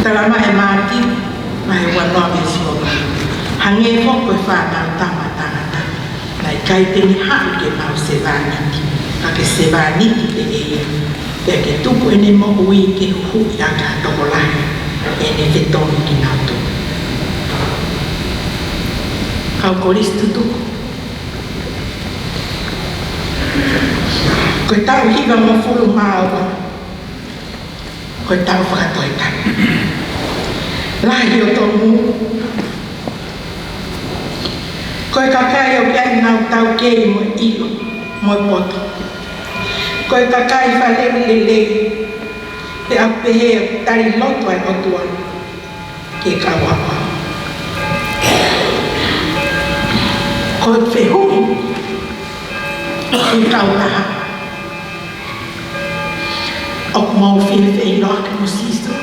Talamai ʻe Mātiu, vahe uanoa veesi ono: Hangē foki ko e Fānautama ʻa Tangata, naʻe ʻikai te ne haʻu ke maʻu sevāniti, ka ke sevāniti pē ʻe ia, pea ke tuku ʻene moʻui ke huhuʻi ʻaki ha tokolahi ʻene fetongi kinautolu. Kau Kolisi tutuku. Ko e taʻu hiva mo e fulu mā ua, ko e taʻu fakatoetama. Lahi ʻo tomu, ko e kakai ʻoku ʻi ai ʻenau taukei mo e ʻilo mo e poto. Ko e kakai faleʻi lelei, pea ʻoku pehē ʻoku tali loto ʻa e ʻOtua ki he kau ako. Ko e fehuʻi ki he kautaha: ʻOku mou fie feʻiloaki mo Sīsū?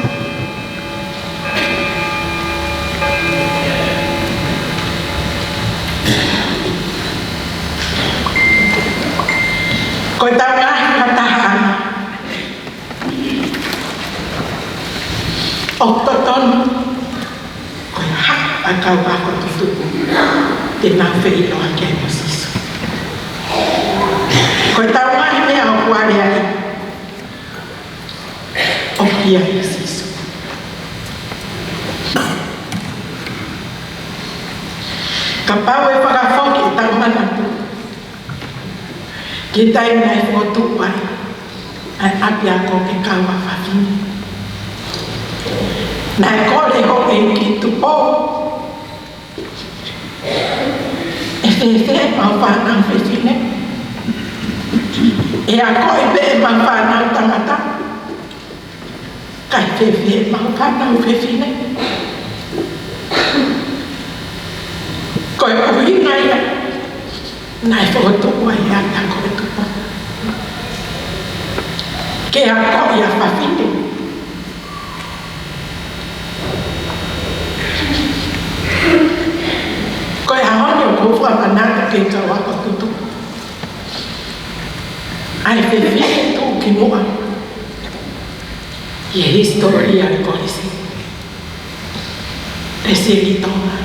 Ko ʻetau ngaahi fakatahaʻanga, ʻoku totonu ko e hā ʻa e kau ako tutuku te nau feʻiloaki ai mo Sīsū? Ko ʻetau ngaahi meʻa ʻoku ʻi ai, ʻoku ʻi ai ʻa Sīsū. Kapau ʻe fakafoki ʻetau manatu ki he taimi naʻe fokotuʻu ai ʻa e ʻapiako ʻo e kau fafine, naʻe kole ʻe he ʻEiki Tupou: ʻE fēfē ʻemau fānau fefine? ʻE akoʻi pē ʻemau fānau tangata, ka ʻe fēfē ʻemau fānau fefine? Ko e ʻuhinga ia naʻe fokotuʻu ai ʻa e ʻapiako ʻo e Tupou, ke akoʻi ʻa e fafine. Ko e ʻaho ni ʻoku ou fakamanatu ki he kau ako tutuku ʻa e fefine tuʻukimuʻa ʻi he hisitōlia ʻo e Kolisi Pēseli Tonga.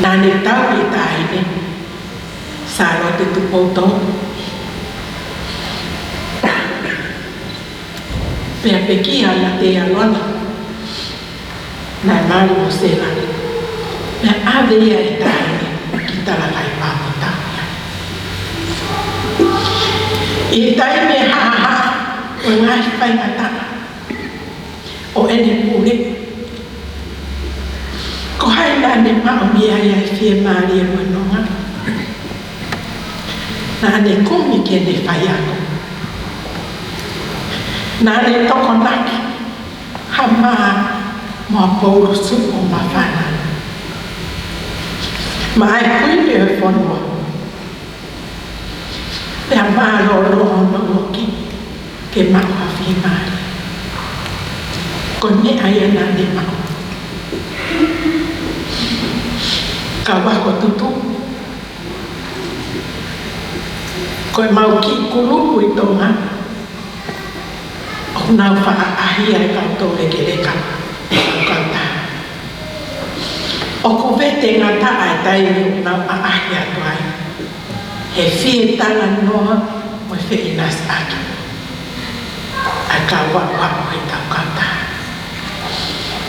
Naʻá ne tauhi ʻa e taʻahine, Sālote Tupou Toʻu, pea pekia ʻa Tēalona, naʻe mali mo Sela, pea ʻave ia ʻe he taʻahine ki Talakaipaʻo mo tauhi ai. ʻI he taimi ʻe haʻahaʻa ʻo e ngaahi faingataʻa ʻo ʻene pule, ko hai naʻá ne maʻu mei ai ʻa e fiemālie mo e nonga? Naʻá ne kumi ki heʻene faiako. Naʻá ne tokonaki ha mā mo ha poulu suʻo māfana, maʻá e kuini ʻo e fonua. Pea mālōlō hono loki ke maʻu ha fiemālie. Ko e meʻa ia naʻá ne maʻu. Kau ako tutuku, ko ʻemau kiʻi kulupu ʻi Tonga, ʻoku nau faʻa ʻaʻahi ʻa e kau toulekeleka, kau kautaha. ʻOku vete ngataʻa e taimi ʻoku nau ʻaʻahi atu ai he fie talanoa mo e feʻinasiʻaki ʻa e kau aʻuaʻu ʻi heʻetau kautaha.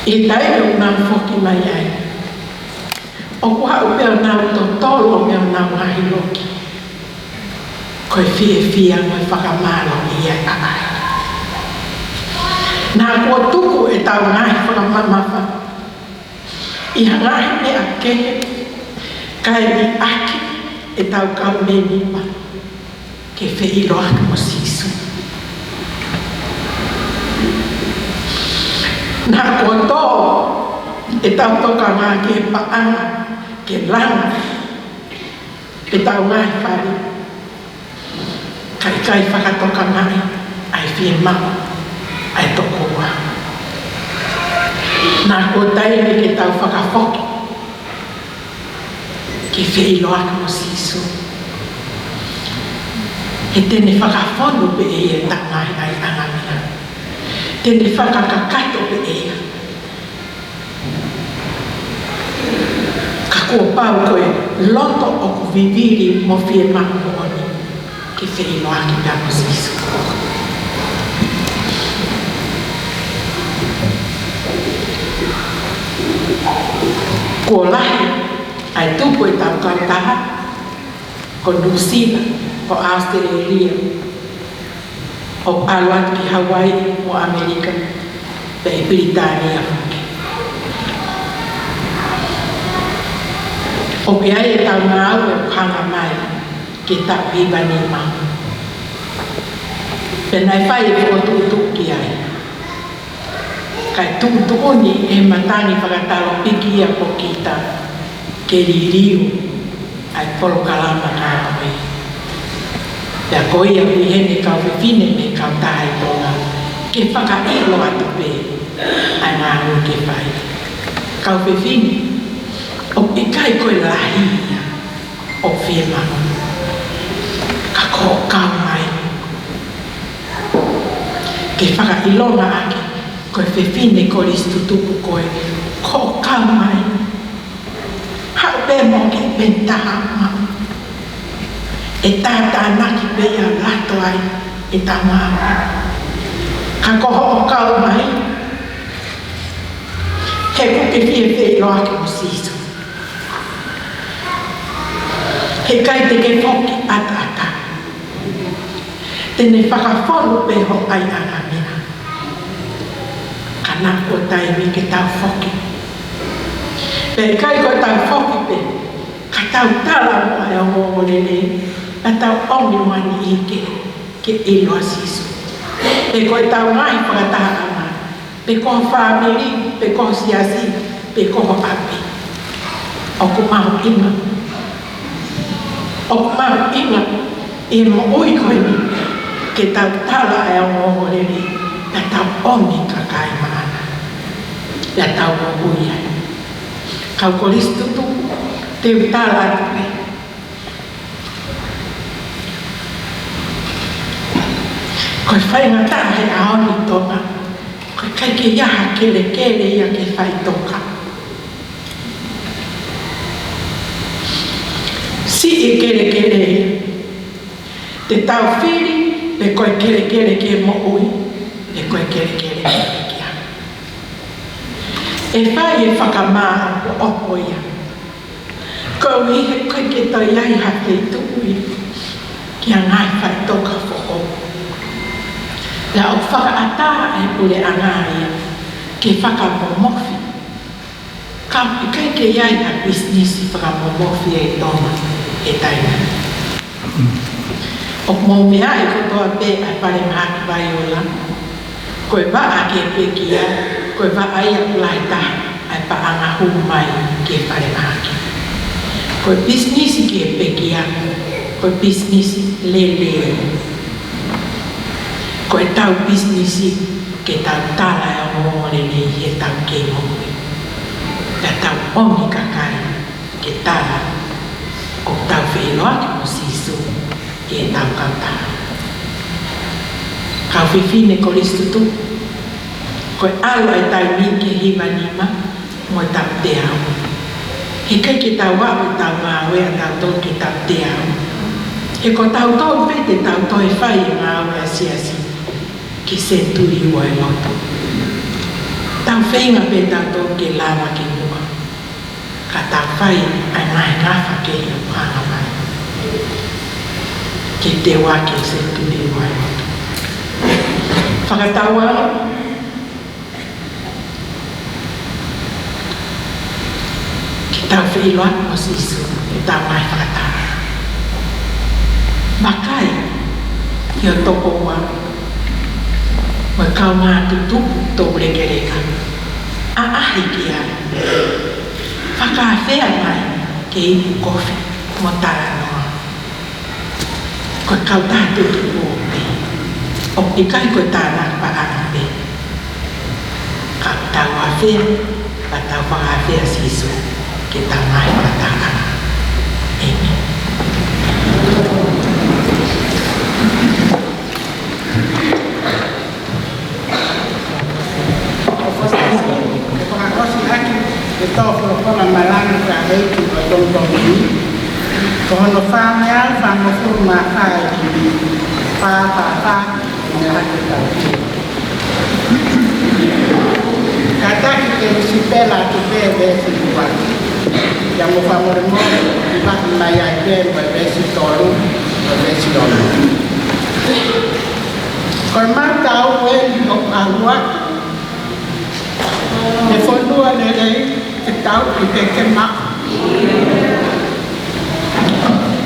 ʻI he taimi ʻoku nau foki mai ai, ʻoku haʻu pē ʻo nau totolo mei honau ngaahi loki ko e fiefia mo e fakamālō ʻi he ʻaʻahi. Naʻa kuo tuku ʻetau ngaahi fakamamafa ʻi ha ngaahi meʻa kehe kae liʻaki ʻetau kau mēmipa ke feʻiloaki mo Sīsū. Naʻa kuo tō ʻetau tokanga ki he paʻanga ke langa ʻetau ngaahi fale, kae ʻikai fakatokangaʻi ʻa e fiemaʻu ʻa e tokoua. Naʻa kuo taimi ke tau fakafoki ke feʻiloaki mo Sīsū. He te ne fakafonu pē ʻe ia ʻetau ngaahi ʻaiʻanga meʻa. Te ne fakakakato pē ʻe ia. Ka kuo pau ko e loto ʻoku vivili mo fiemaʻu moʻoni ke feʻiloaki pea mo Sīsū. Kuo lahi ʻA e tupu ʻetau kautaha, ko Nuʻusila, ko ʻAositelēlia, ʻo ʻalu atu ki Hauaiʻi mo ʻAmelika, pea ʻi Pilitānia foki. ʻOku ʻi ai ʻetau ngāue ʻoku hanga mai ki he taʻu hiva nima. Pea naʻe fai e fokotuʻutuʻu ki ai. Kae tuʻutuʻuni ʻe he matangi fakataulōpiki ia ko kita ke liliu ʻa e polokalama kātoa. Pea ko ia ʻoku ʻi heni e kau fefine mei he kautaha ʻi Tonga ke fakaʻilo atu pē ʻa e ngāue ke fai. Kau fefine, ʻoku ʻikai ko e lahi ia ʻoku fiemaʻu, ka ko hoʻo kau mai. Ke fakaʻilonga ʻaki ko e fefine Kolisi tutupu koe, ko hoʻo kau mai. Haʻu pē mo ke pentaha ma. ʻE tātānaki pē ia lato ai ʻetau ngāue. Ka ko hoʻo kau mai, he ʻoku ke fie feʻiloaki mo Sīsū. Heʻikai te ke foki ʻataʻatā. Te ne fakafonu pē ho ʻaiʻanga meʻa. Ka naʻa ko e taimi ke tau foki. Pea ʻikai ko ʻetau foki pē, ka tau tala mo e ongoongolelei, ka tau ʻomi mo e niʻihi ke, ke ʻilo ʻa Sīsū. Pe ko ʻetau ngaahi fakatahaʻanga, pe ko ho fāmili, pe ko ho siasi, pe ko ho ʻapi. ʻOku mahuʻinga. ʻOku mahuʻinga ʻi he moʻui ko eni ke tau tala e ongoongolelei, pea tau ʻomi kakai maʻana, pea tau moʻui ai. Kau Kolisi tutupu, te u tala atu pē. Ko e faingataʻa he ʻaho ni ʻi Tonga, ko e ʻikai ke ʻi ai ha kelekele ia ke faʻitoka. Siʻi e kelekele ia. Te tau fili pe ko e kelekele ke moʻui, pe ko e kelekele ke pekia. ʻE fai e fakamāʻopoʻopo ia. Koeʻuhi he ʻikai ke toe ʻi ai ha feituʻu ia ki ha ngaahi faʻitoka foʻou. Pea ʻoku fakaʻatā ʻe he puleʻanga ia ke fakamomofi. Ka ʻikai ke ʻi ai ha pisinisi fakamomofi ʻi Tonga he taimi ni. ʻOku mou meaʻi kotoa pē ʻa e falemahaki Vaiola. Ko e vaʻa ki he pekia, ko e vaʻa ia ʻoku lahi taha ʻa e paʻanga hū mai ki he falemahaki. Ko e pisinisi ki he pekia, ko e pisinisi lelei. Ko ʻetau pisinisi ke tau tala e ongoongolelei ʻi heʻetau kei moʻui. Pea tau ʻomi kakai ke tala ʻoku tau feʻiloaki mo Sīsū ʻi heʻetau kautaha. Kau fefine Kolisi tutupu, ko e ʻalu e taimi ki he hiva nima mo e taʻu teau. Heʻikai ke tau aʻu ʻetau ngāue ʻatautolu ki he taʻu teau. He ko tautolu pē te tau toe fai e ngāue ʻa e siasi ki he senituli ua ʻe motu. Tau feinga pē tautolu ke lava ki muʻa. Ka tau fai ʻa e ngaahi ngafa kehe ʻoku hanga mai ke teu ʻaki e senituli ua ʻe motu. Fakatauange ke tau feʻiloaki mo Sīsū ʻi heʻetau ngaahi fakataha. Vakai ki ho tokoua mo e kaungā tutupu toulekeleka. ʻAʻahi ki ai. Fakaafeʻi mai ke ipu kofi mo talanoa. Ko e kautaha tutupu pē. ʻOku ʻikai ko e tānaki paʻanga pē. Ka tau afea, ka tau fakaafea Sīsū ke tau ngaahi fakataha. ʻĒmeni. Ko e fakaʻosi ʻaki e tō folofola malanga ka heiki ʻo e tongitongi ni, ko hono fāngeau fāngofulu mā fā ʻi he fā fā fā, ʻi he hake tau ki. Kātaki ke u sipela atu pē veesi ua. Pea mo fakamolemole, ʻi he vahe mai ai pē mo e veesi tolu, mo e veesi ono. Ko e maʻu taau eni ʻoku ʻalu atu ki he fonua lelei, ke tau ʻi he ke maʻu.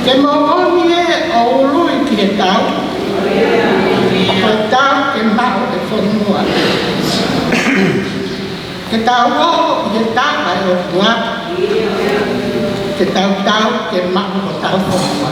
Ke moʻoni ē ʻo ului ki he tau, ko e tau ke maʻu e fonua. Ke tau ō ʻi he tau ʻa e ʻOtua. Ke tau tau ke maʻu hotau fonua.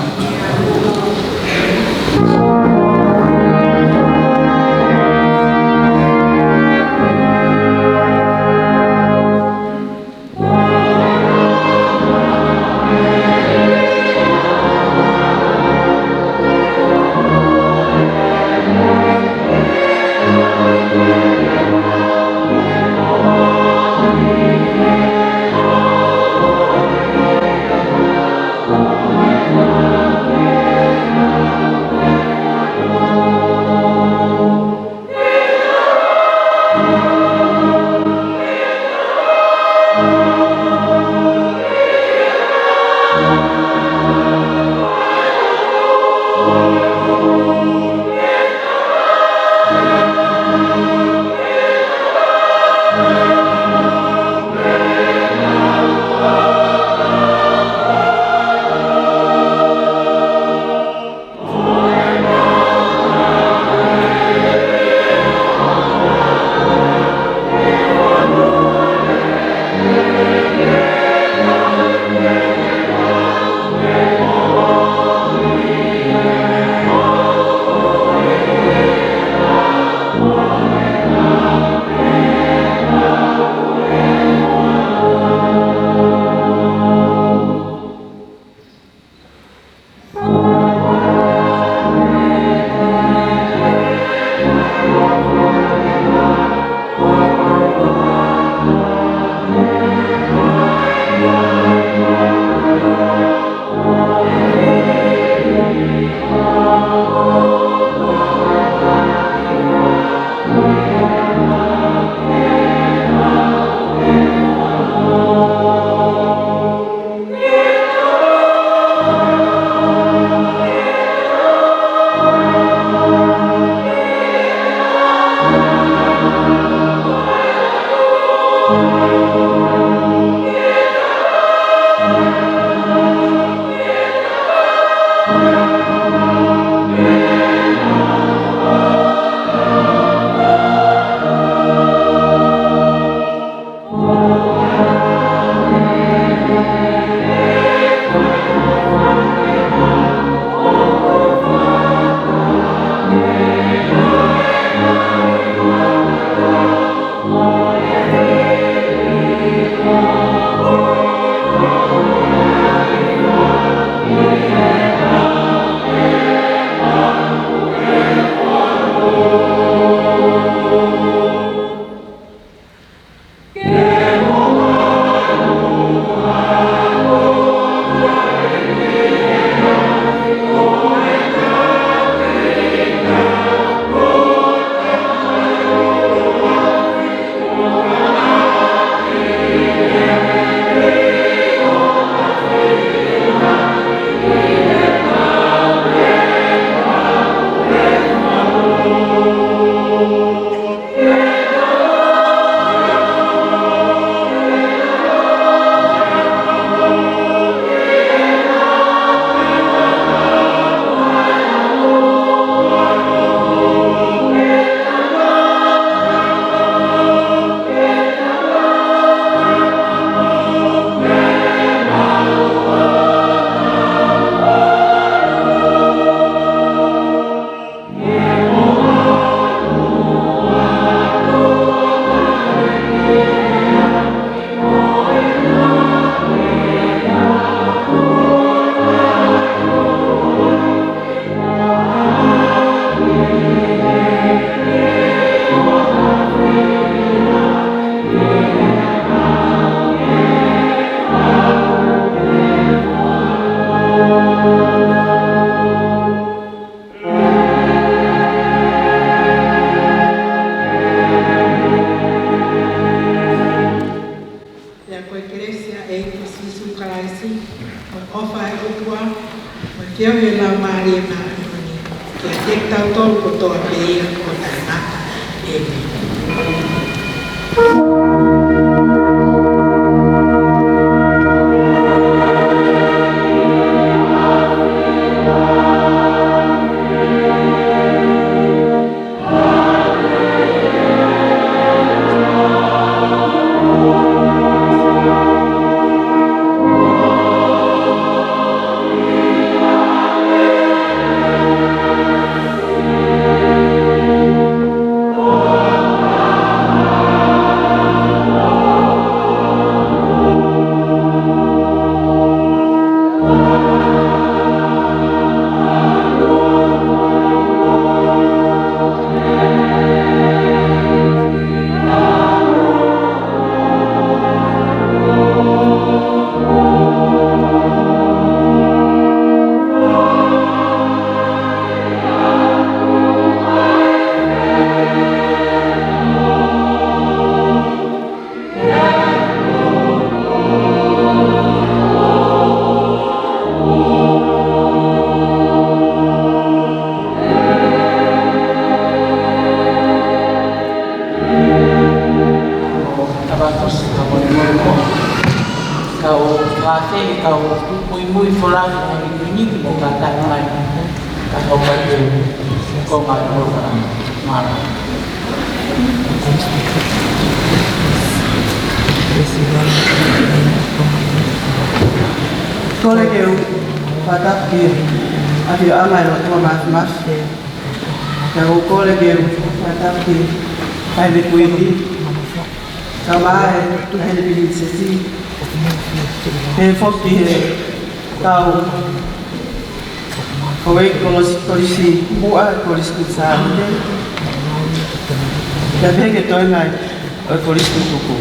Pea ko e kelesi ʻa e ʻEiki ko Sīsū Kalaisi Ko ia ko e taʻengata. ʻĒmeni. Tau ʻosi, ka moni moni mo. Kau kātaki, kau muimui folau ʻa e kuini mo kātaki mai. Ka hau mai ke ko mai mo ka mara. Kole ke u fakatapu ki he ʻafioʻanga ʻo e ʻOtua Māfimafi. Pea ʻoku ou kole ke u fakatapu ki he Taʻahine Kuini. Kae ʻumaʻā e Taʻahine Pilinisesi. Pehē foki ki he kau houʻeiki kolisi, kolisi muʻa, Kolisi Kuini Sālote. Pea pehē ki he toenga ʻo e Kolisi Tutuku.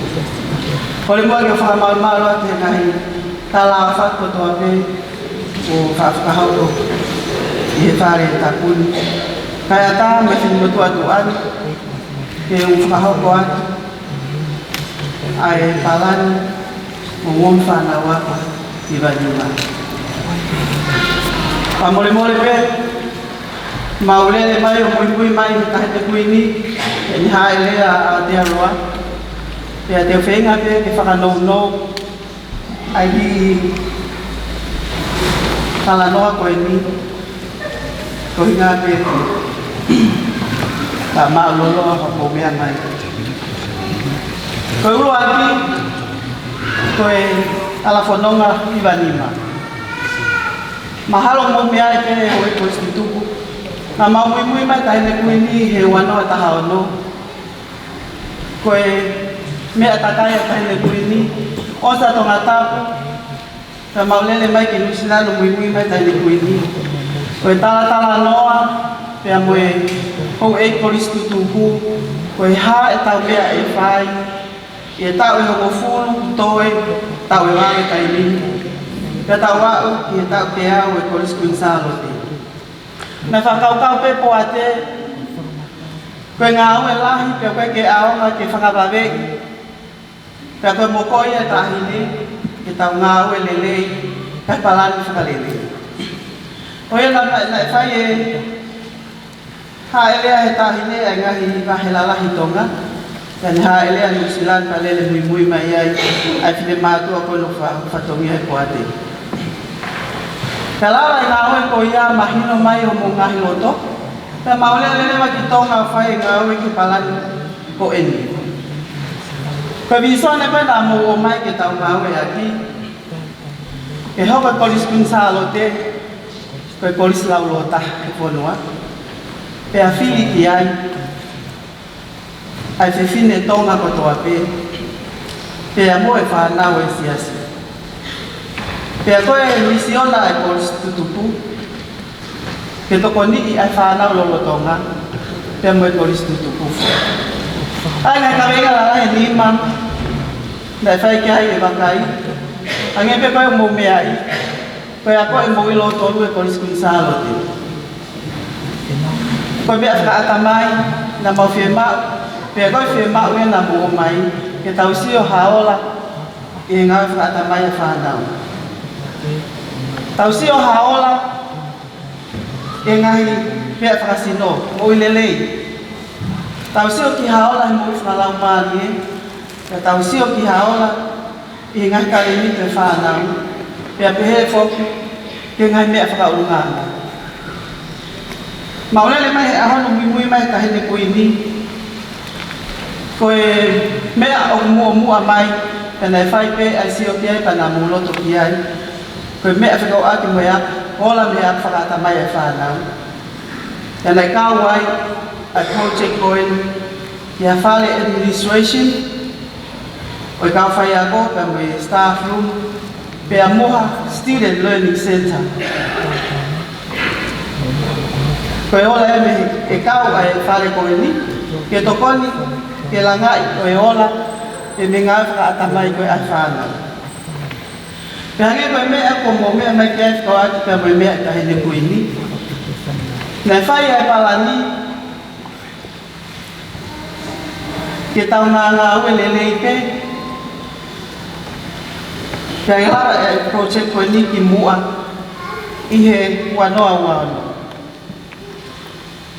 Kole muʻa ke u fakamalumalu atu he ngaahi talaʻofa kotoa pē ʻoku fakahoko ʻi he fale tapu ni. Kae ʻatā mo e finemotuʻa tuʻa ni ke u fakahoko atu ʻa e palani mo e ongo fānau ako ʻi Vanua. Fakamolemole pē, mau lele mai ʻo muimui mai he Taʻahine Kuini, ʻi he hāʻele ʻa Aotearoa. Pea te u feinga pē ke fakanounou ʻa e kiʻi talanoa ko eni, ko e ʻuhinga pē ke ta mālōlō ʻa hoʻomou meʻa mai. Ko e ʻuluaki, ko e hala fononga ʻi Vanua. Mahalo mou meaʻi pē houʻeiki Kolisi Tutuku, naʻa mau muimui mai Taʻahine Kuini he ua noa taha ono. Ko e meʻa takai ʻa Taʻahine Kuini, ʻosi ʻa Tongatapu, pea mau lele mai ki Nuʻusila ʻo muimui mai Taʻahine Kuini. Ko e talatalanoa pea mo e houʻeiki Kolisi Tutuku, ko e hā ʻetau meʻa ʻe fai ʻi he taʻu ʻe hongofulu kuo toe, taʻu ʻe valu taimi ni. Pea tau aʻu ki he taʻu teau ʻo e Kolisi Kuini Sālote. Naʻe fakakaukau pē Poate, ko e ngāue lahi pea ʻoku ʻikai ke ʻaonga ke fakavaveʻi. Pea ko e mokoʻi ʻa e taʻahine ke tau ngāue lelei, kae palani fakalelei. Ko ia naʻe, naʻe fai e hāʻele ʻa e taʻahine ʻi he ngaahi vahe lalahi ʻi Tonga. Pea ne hāʻele ʻa Nuʻusila pea lele muimui mai ai ʻa e finemātuʻa ko ē naʻe fa-, fatongia ʻe Poate. Pea lava e ngāue ko ia, mahino mai homou ngaahi loto. Pea mau lele leva ki Tonga ʻo fai e ngāue ki he palani ko eni. Ko e vīsone ko ē naʻa mou ō mai ke tau ngāueʻaki, ke hoko e Kolisi Kuini Sālote ko e kolisi laulōtaha he fonua. Pea fili ki ai ʻa e fefine Tonga kotoa pē, pea mo e fānau ʻa e siasi. Pea ko e misiona ʻa e Kolisi Tutuku, ke tokoniʻi ʻa e fānau lolotonga, pea mo e Kolisi Tutuku. ʻA e ngaahi kaveinga lalahi ʻe nima naʻe fai ki ai e vakai. Hangē pē ko ē ʻoku mou meaʻi, ko e akoʻi mo e ʻilo ʻo tolu e Kolisi Kuini Sālote. Ko e meʻa fakaʻatamai naʻa mau fiemaʻu, pea ko e fiemaʻu ē naʻa mou ō mai, ke tau sio ha ola ʻi he ngāue fakaʻatamai ʻa e fānau. Tau sio ha ola ʻi he ngaahi meʻa fakasino, moʻui lelei. Tau sio ki ha ola he moʻui fakalaumālie, pea tau sio ki ha ola ʻi he ngaahi talēniti ʻa e fānau, pea pehē foki ki he ngaahi meʻa fakaʻulungaanga. Mau lele mai he ʻaho ni ʻo muimui mai he Taʻahine Kuini, ko e meʻa ʻoku muʻomuʻa mai, pea naʻe fai pē ʻa e sio ki ai pea naʻa mou loto ki ai. Ko e meʻa fekauʻaki mo e ako, ola mei he ako fakaʻatamai ʻa e fānau. Pea naʻe kau ai ʻa e project ko eni, ʻi ha fale administration ʻo e kau faiako pea mo e staff room, pea mo ha student learning center. Ko e ola eni ʻe kau ai e fale ko eni ke tokoni ke langaʻi ʻo e ola ʻe mei he ngāue fakaʻatamai ko ē ʻa e fānau. Pea hangē ko e meʻa kuo mou meʻa mai ki ai fekauʻaki pea mo e meʻa ʻa e Taʻahine Kuini, naʻe fai ʻa e palani ke tau ngāngāue lelei pē, pea ʻe lava e project ko eni ki muʻa ʻi he ua noa ua ono.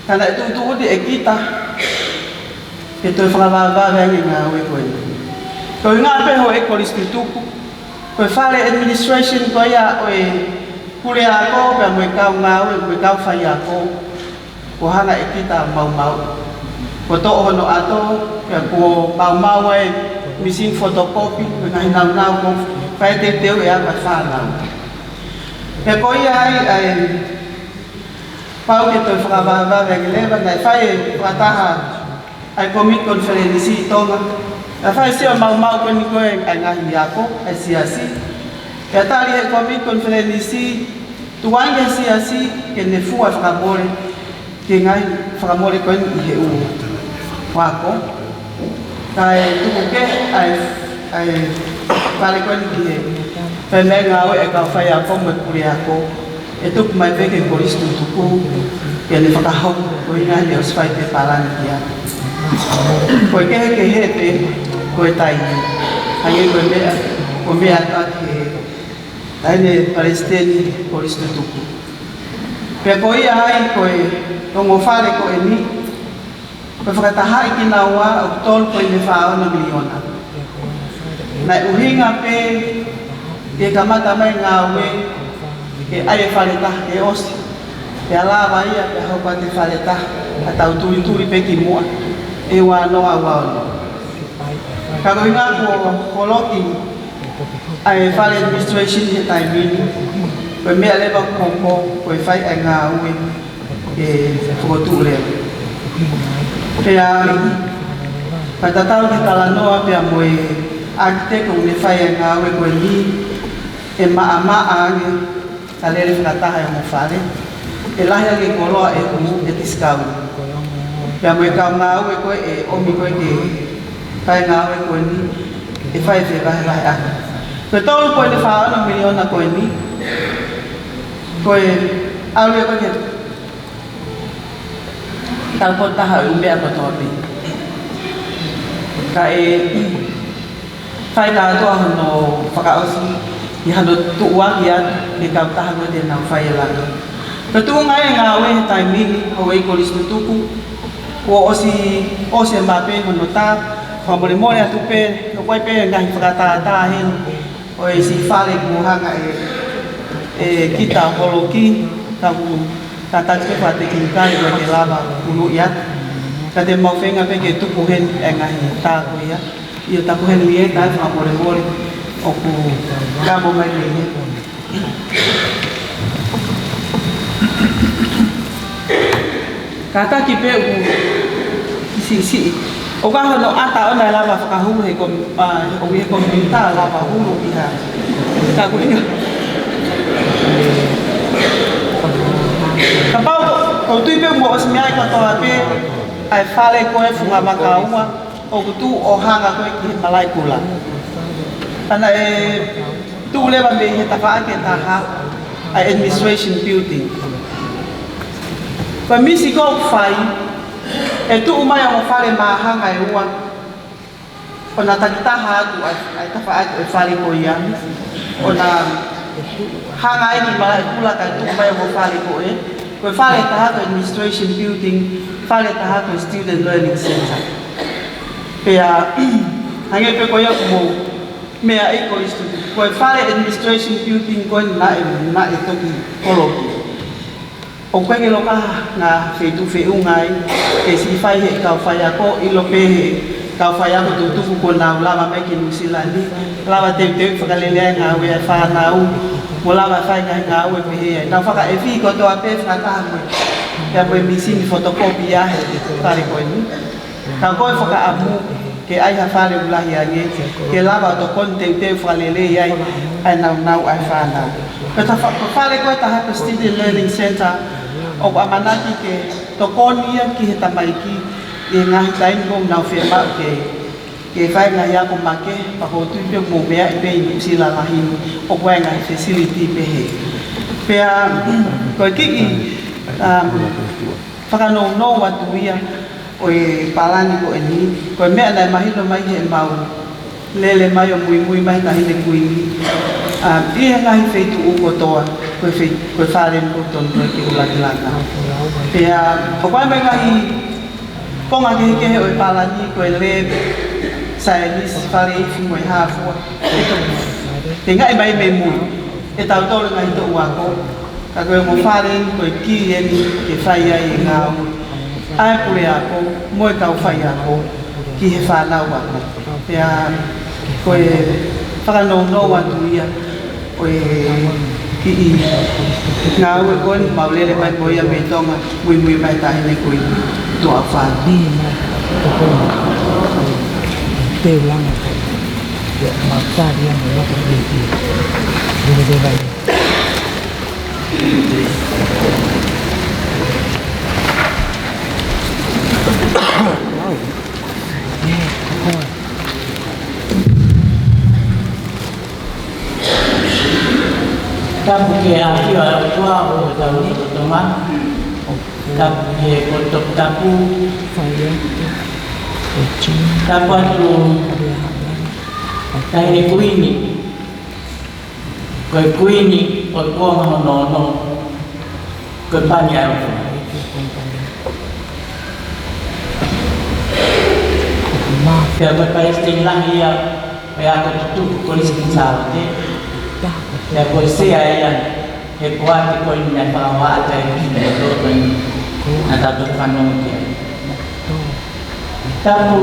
Ka naʻe tuʻutuʻuni ʻe kita ke toe fakavavevave ange e ngāue ko eni. Ko e ngāue pē ʻa e Kolisi Tutuku, ko e fale administration ko ia ʻo e puleako pea mo e kau ngāue, mo e kau faiako, kuo hanga ʻe kita ʻo maumau. Kuo toʻo hono ʻato, pea kuo maumau ʻa e machine photocopy, mo e ngaahi nāunau kuo fai e teuteu ʻa e ako ʻa e fānau. Pea ko ia ai ʻa e pau ke toe fakavavevave ange leva, naʻe fai e fakataha ʻa e Committee Conference ʻi Tonga. Naʻe fai e sio maumau ko eni ko ē ʻa e ngaahi ako ʻa e siasi. Pea tali ʻe he Committee Conference, tuku ange ki he siasi ke ne fua fakamole ki he ngaahi fakamole ko eni ʻi he ʻū ako. Kae tuku kehe ʻa e, ʻa e fale ko eni ki he, pea mo e ngāue ʻa e kau faiako mo e puleako, ʻe tuku mai pē ki he Kolisi Tutuku ke ne fakahoko, ko e ʻuhinga he ʻosi fai pē palani ia. Ko e kehekehe pē ko e taimi, hangē ko e meʻa, ko e meʻa atu ki he Taʻahine Palesiteni Kolisi Tutuku. Pea ko ia ai ko e ongo fale ko eni, ko e fakatahaʻi kinaua ʻoku tolu poini fā ono miliona. Naʻe ʻuhinga pē ke kamata mai e ngāue ke ʻai e fale taha ke ʻosi. Pea lava ia pea hoko atu e fale taha, ka tau tulituli pē ki muʻa ʻi he ua noa ua ono. Ka ko e ʻuhinga kuo holoki ʻa e fale administration he taimi ni, ko e meʻa leva ʻoku hoko, ko e fai ʻa e ngāue ke fokotuʻu leva. Pea, ka tatau ki he talanoa pea mo e ʻākiteki ʻoku ne fai ʻa e ngāue ko eni, ʻe maʻamaʻa ange ka lele fakataha e ongo fale, ʻe lahi ange e koloa ʻe hū ʻe tisikau. Pea mo e kau ngāue ko ē ʻe ʻomi ko ē ke fai e ngāue ko eni, ʻe fai e fevahevaheʻaki. Ko e tolu poini fā ono miliona ko eni, ko e ʻalu ia ko ē ki he tau potu taha ʻo e ʻū meʻa kotoa pē. Ka ʻe fai kātoa hono fakaʻosi ʻi hano tuʻuaki atu ki he kautaha ko ē te nau fai e laka. Ko e tuʻunga ia e ngāue he taimi ni, Houʻeiki Kolisi Tutuku, kuo ʻosi, ʻosi e mape hono tā, fakamolemole atu pē, ʻoku ʻi ai pē ngaahi fakatātā heni ʻo e siʻi fale kuo hanga ʻe, ʻe kita ʻo holoki, ka ʻoku kātaki pē fakatekinikale ʻoku ʻikai ke lava ʻo ʻuluʻi atu. Ka te mau feinga pē ke tuku heni e ngaahi tā ko ia. ʻIo, tā ko heni e tā, fakamolemole, ʻoku kamo mai mei hē. Kātaki pē ʻoku siʻisiʻi. ʻOku ʻi ai hono ʻata ʻoʻona ʻe lava fakahulu he kom-, ʻa, ʻoku ʻi he komipiuta lava hulu ʻi ha. Ka ko ia. Kapau ʻoku ou tui pē ʻoku mou ʻosi meaʻi kotoa pē ʻa e fale ko ē Funga Makaua ʻoku tuʻu ʻo hanga ko ē ki he Malaʻekula. Pea naʻe tuʻu leva mei he tafaʻaki ʻe taha ʻa e Administration Building. Ko e misi ko ē ʻoku fai, ʻe tuʻu mai ongo fale māhanga ʻe ua, ʻo na takitaha atu ʻa e, ʻa e tafaʻaki ʻo e fale ko ia, ʻo na hanga ai ki Malaʻekula kae tuʻu mai ongo fale ko ē. Ko e fale ʻe taha ko e Administration Building, fale ʻe taha ko e Student Learning Centre. Pea, hangē pē ko ia ʻoku mou meaʻi ko e student, ko e fale Administration Building ko ē naʻe, naʻe toki koloki. ʻOku ʻikai ke lava ha ngaahi feituʻu feʻunga ai, ke siʻi fai ʻe he kau faiako, ʻilo pē ʻe he kau faiako tutuku kuo nau lava mai ki Nuʻusila ni, lava teuteu fakalelei e ngāue ʻa e fānau, mo lava fai e ngaahi ngāue pehē ai. Tau fakaʻefi kotoa pē fakataha mo e, pea mo e mīsini fotokopi ʻa e fale ko eni. Ka ko e fakaʻamu ke ʻai ha fale ʻoku lahi ange, ke lava ʻo tokoni teuteu fakalelei ai ʻa e nāunau ʻa e fānau. Ko e ta fa-, ko e fale ko ē ʻe taha ko e Student Learning Centre, ʻoku ʻamanaki ke tokoni ia ki he tamaiki ʻi he ngaahi taimi ʻoku nau fiemaʻu ke, ke fai e ngaahi ako makehe, pea ʻoku ou tui pē ʻoku mou meaʻi pē ʻi Nuʻusila lahi ni ʻoku ʻi ai e ngaahi facility pehē. Pea, ko e kiʻi, um, fakanounou atu ia ʻo e palani ko eni, ko e meʻa naʻe mahino mai heʻemau lele mai ʻo muimui mai Taʻahine Kuini. Um, ʻi he ngaahi feituʻu kotoa, ko e fei-, ko e fale eni ʻoku totonu ke ʻuluaki laka. Pea, ʻoku ʻi ai mo e ngaahi konga kehekehe ʻo e palani, ko e lab, saienisi, fale ifi mo e hā fua. Te ngaʻi mai mei mui, ʻe tautolu e ngaahi toʻu ako. Ka ko e ongo fale eni ko e kī eni ke fai ai e ngāue ʻa e puleako mo e kau faiako ki he fānau ako. Pea ko e fakanounou atu ia ʻo e kiʻi ngāue ko eni mau lele mai mo ia mei Tonga, muimui mai Taʻahine Kuini, tuʻa fā. Teu langa. Ia, mau tari ʻa e loko pēpē. Lele lele. Tapu ki he ʻafio ʻa e ʻOtua ʻi hotau lotolotonga. Tapu ki he kolo toputapu. Tapu atu Taʻahine Kuini. Ko e Kuini ʻo e kuonga hono ono, ko e pani ʻa e ʻOtua. Pea ko e palesiteni lahi ia ʻo e ako tutuku Kolisi Kuini Sālote. Pea ko e sea ia he poate ko eni naʻe fakahohaʻa atu ai e kiʻi loto ni naʻa tau toki fanongo ki ai. Tapu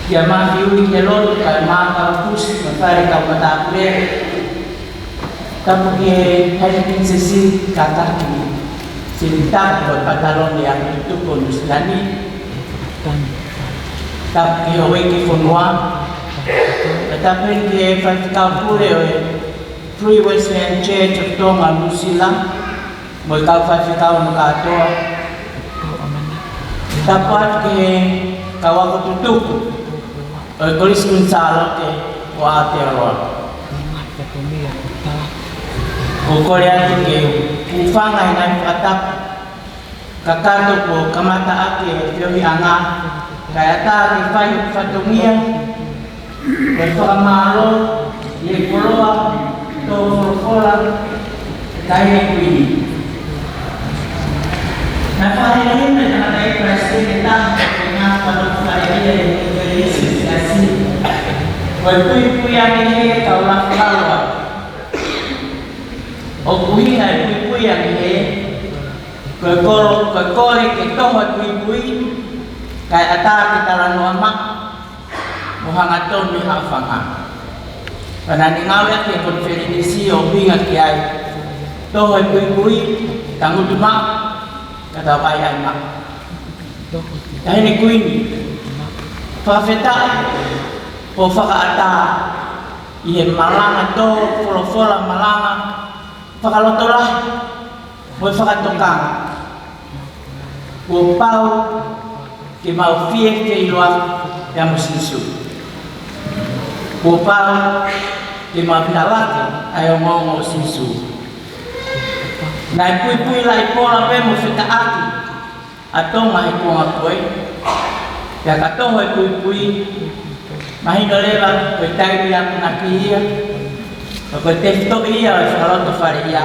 kia Mafiu ʻi he lotu, kae ʻumaʻā Kaupusi, mo e fale kau matāpule. Tapu ki he Haʻi Pilinisesi kātaki, Sini Tapu, ko e pataloni ʻa e ako tutuku ʻo Nuʻusila ni. Tapu ki he houʻeiki fonua. Pea tapu ki he faifekau pule ʻo e Free Wesleyan Church of Tonga Nuʻusila, mo e kau faifekau hono kātoa. Tapu atu ki he kau ako tutuku ʻo e Kolisi Kuini Sālote ʻo Aotearoa. ʻOku ou kole atu ke u hūfanga he ngaahi fakatapu kakato kuo kamata ʻaki e feohiʻanga, kae ʻatā ke fai hoku fatongia ʻo e fakamālō ʻi he koloa tō folofola ʻa e Taʻahine Kuini. Naʻe fakahinohino ʻe he tangataʻeiki palesiteni ʻe taha ʻi he ngaahi fanongo fale ʻi he Uēsite Siasi, ko e puipui ange hē ka u lafo lalo atu. ʻOku ʻuhinga e puipui ange hē, ko e kolo, ko e kole ke toho e puipui, kae ʻatā ke talanoa maʻa mo hangatonu e haʻofanga. Pea naʻa ne ngāueʻaki e konifelenisi ʻo ʻuhinga ki ai. Toho e puipui, tangutu maʻa, ka tau ʻai ai maʻa. Taʻahine Kuini, fakafetaʻi, ʻo fakaʻatā ʻi he malanga tō folofola, malanga fakalotolahi mo e fakatokanga. Kuo pau ke mau fie feʻiloaki pea mo Sīsū. Kuo pau ke mau talaki ʻa e ongoongo ʻo Sīsū. Naʻe puipui laʻi pola pē mo fetaʻaki ʻa Tonga he kuonga ko ē. Pea ka toho e puipui, mahino leva ko e taimi akonaki ia, ka ko e tefitoʻi ia ʻo e fakalotofale ia.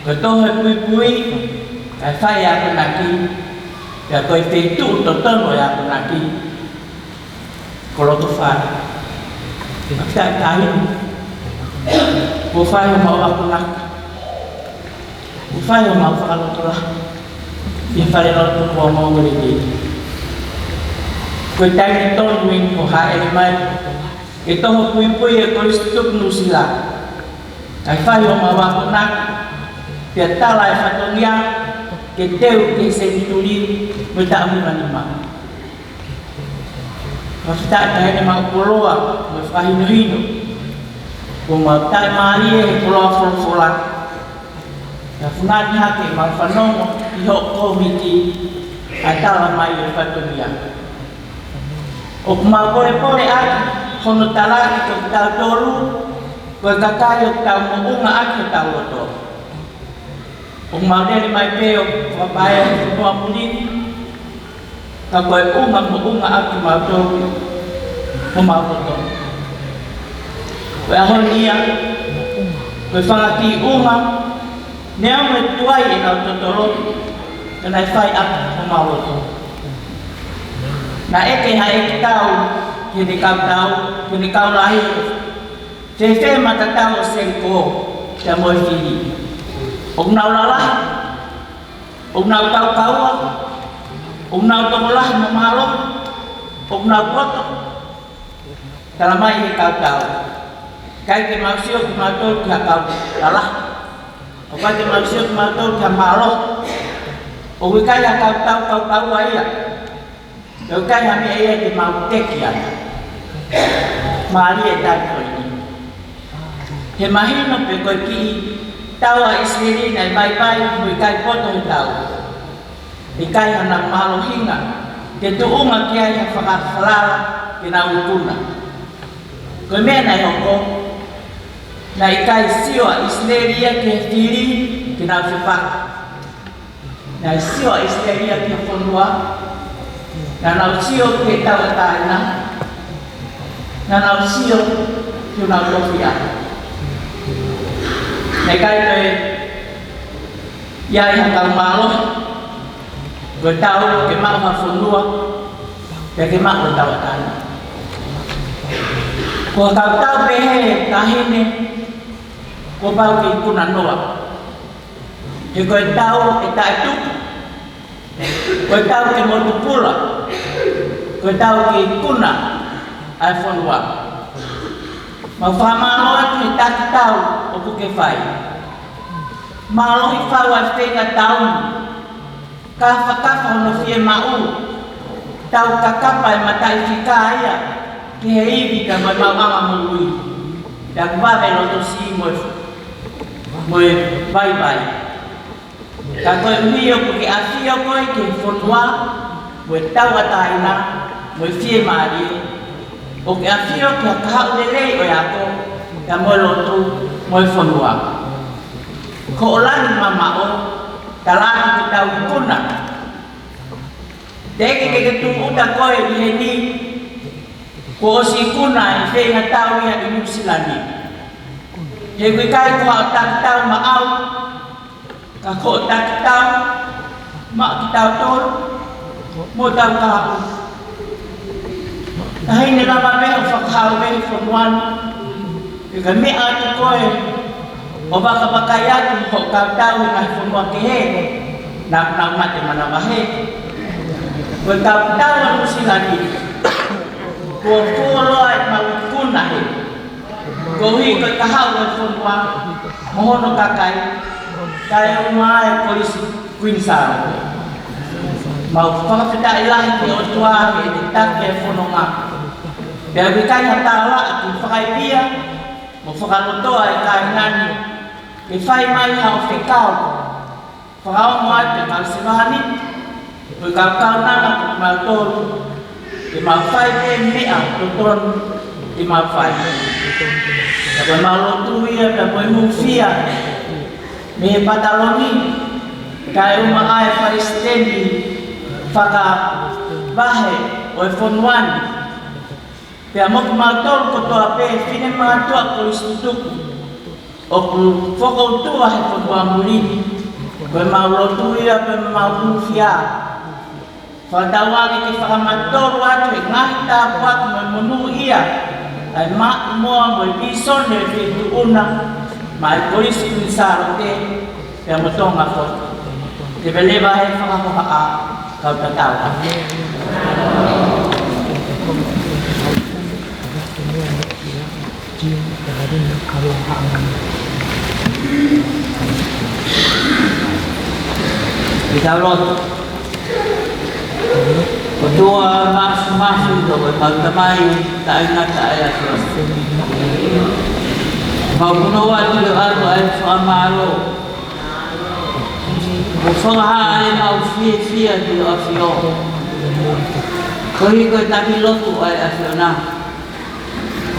Ko e toho e puipui, kae fai e akonaki, pea ko e feituʻu totonu e akonaki, ko loto fale. Fakafetaʻi tahi, kuo fai homau akonaki, kuo fai homau fakalotolahi ʻi he falelotu kuo mau lelei. Ko e taimi tonu eni kuo hāʻele mai e toho puipui e Kolisi Tutuku Nuʻusila, kae fai homau akonaki, pea tala e fatongia ke teu ki he senituli mo e taʻu hivanima. Fakafetaʻi tahi ʻemau koloa mo e fakahinohino, kuo mau taʻimālie he koloa folofola, pea fungani hake ʻemau fanongo ʻi hoʻo kōmiti ʻa e tala mai e fatongia. ʻOku mau polepole ʻaki hono talaki kiate kitautolu, ko e kakai ʻoku tau moʻunga ʻaki hotau loto. ʻOku mau lele mai pē ʻo fakapaea e fonua muli ni, ka ko e ʻunga moʻunga ʻaki mautolu homau loto. Ko e ʻaho ni ia, ko e fanga kiʻi ʻunga, neongo e tuai ʻenau totolo, ka naʻe fai ʻaki homau loto. Naʻe ʻeke ha ʻeikitau ki heʻene kau tau, ki heʻene kau lahi, fēfē matatau ʻo Selikō pea mo e fili? ʻOku nau lalahi, ʻoku nau kaukaua, ʻoku nau tokolahi mo mālohi, ʻoku nau poto? Tala mai ʻe he kau tau, ʻikai ke mau sio kimautolu ki ha kau lalahi. ʻOku ʻikai ke mau sio kimautolu ki ha mālohi. ʻOku ʻikai ha kau tau kaukaua ia. ʻOku ʻikai ha meʻa ia ke mau teki ai. Mālie e tali ko eni. He mahino pē ko e kiʻi tau ʻa ʻIsileli naʻe vaivai mo ʻikai poto he tau. ʻIkai hano mālohinga ke tuʻunga ki ai ha fakafalala ke nau ikuna. Ko e meʻa naʻe hoko, naʻe ʻikai sio ʻa ʻIsileli ia ki he fili ke nau fepaki. Naʻe sio ʻa ʻIsileli ia ki he fonua, naʻa nau sio ki he tauʻatāina, naʻa nau sio ki honau tofiʻa. Naʻe ʻikai toe ʻi ai ha kau mālohi, ko e tau ke maʻu ha fonua, pea ke maʻu e tauʻatāina. Ko e kau tau pehē, taʻahine, kuo pau ke ikuna noa. He ko e tau ʻe taʻetuku, ko e tau ke motu pula, ko e tau ke ikuna ʻa e fonua. Mau fakamālō atu he taki tau ʻoku ke fai. Mālohi fau ʻa e feinga tau ni. Kafakafa hono fiemaʻu, tau kakapa e mataʻi fika ia ki he ivi ka mai mau anga moʻui. Pea ʻoku vave loto siʻi mo e, mo e vaivai. Ka koeʻuhi ʻoku ke ʻafio koe ki he fonua mo e tauʻatāina mo e fiemālie, ʻoku ke ʻafio ki ha kahaʻu lelei ʻo e ako, ka mo e lotu mo e fonua. Ko hoʻo langi mamaʻo, talaatu ke tau ikuna. Teʻeki ke ke tūʻuta koe ʻi heni kuo ʻosi ikuna e feinga tau ia ʻi Nuʻusila ni. He ʻoku ʻikai ko haʻo taki tau maʻau, ka ko hoʻo taki tau maʻa kitautolu mo hotau kahaʻu. Taʻahine, lava pē hoʻo fakahau mei he fonua ni, pea ke meʻa atu koe ʻo vakavakai atu hoʻo kau tau he ngaahi fonua kehe, naʻa nau mate manavahē. Ko e kau tau ʻa Nuʻusila ni, kuo fuoloa ʻemau ikuna he, koeʻuhi ko e kahaʻu ʻo e fonua mo hono kakai, kae ʻumaʻā e Kolisi Kuini Sālote. Mau fakafetaʻi lahi ki he ʻOtua heʻene taki e fononga. Pea ʻoku ʻikai ha tālaʻa ke fakaivia mo fakalotoa e kāinga ni, ke fai mai haʻo fekau fakaongo atu ki he kau sevāniti mo e kau kaunanga ko kimautolu, ke mau fai pē meʻa totonu ke mau fai. Pea ko ʻemau lotu ia, pea ko e hūfia mei he pataloni, kae ʻumaʻā e palesiteni fakavahe ʻo e fonua ni, pea mo kimautolu kotoa pē finemātuʻa Kolisi Tutuku, ʻOku fokoutua he fakamuʻa muli, ko ʻemau lotu ia, ko ʻemau hūfia. Fakatauange ke fakamatolu atu e ngaahi tāpuaki mo e monūʻia ʻa e maʻimoa mo e vīsone ʻo e feituʻu na, maʻa e Kolisi Kuini Sālote, pea mo Tonga foki. Te veleva he fakahohaʻa, kau tatau. Ke tau lotu. ʻOtua māfimafi, ko homau Tamai taʻengata ʻa e ʻAfiona. Mau punou atu ke ʻoatu ʻa e fakamālō. Kuo fakahā ʻemau fiefia ki he ʻAfio. Koeʻuhi ko e taki lotu ʻa e ʻAfiona.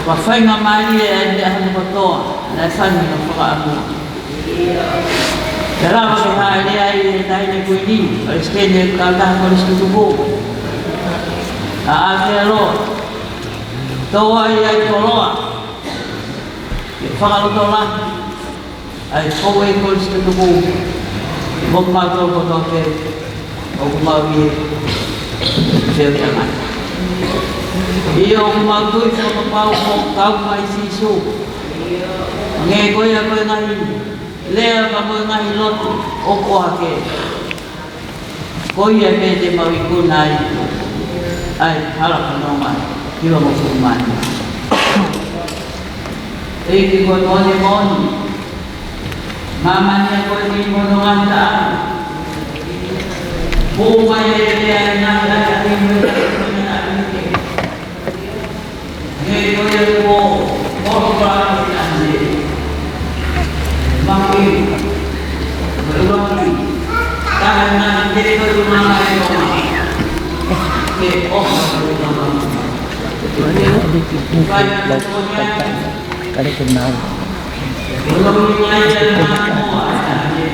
Ko e faingamālie ʻa e meʻa hano kotoa naʻe fai mei he fakaʻamua. Pea lava ke hāʻele ai e Taʻahine Kuini, Palesiteni ʻo e Kautaha Kolisi Tutuku, ʻa ʻAotearoa, tō ai ʻa e koloa ke fakalotolahi ʻa e kau e Kolisi Tutuku, mo kimautolu kotoa pē ʻoku mau ʻi he feohiʻanga ni. ʻIo, ʻoku mau tui fakapapau kuo kau mai Sīsū. Hangē ko ia ko e ngaahi lea pea mo e ngaahi lotu ʻoku ʻohake, ko ia pē te mau ikuna ai ʻa e hala fononga hivangofulu mā nima. ʻEiki, ko e moʻoni moʻoni, māmani ʻa koe ni mo hono ngaahi taʻanga. Puʻu mai lelei ʻa e ngaahi ʻahiʻahi mo e ngaahi taʻanga. Hangē ko ia kuo hoko atu ʻi ʻAhine. Maui, ʻuluaki, taha ngaahi te ko e tuna mai o ma. Ke ʻofa ko e tuna mai. Fai atu ko ia. Kare ke mau. ʻUluaki mai ia na mo ʻAhine.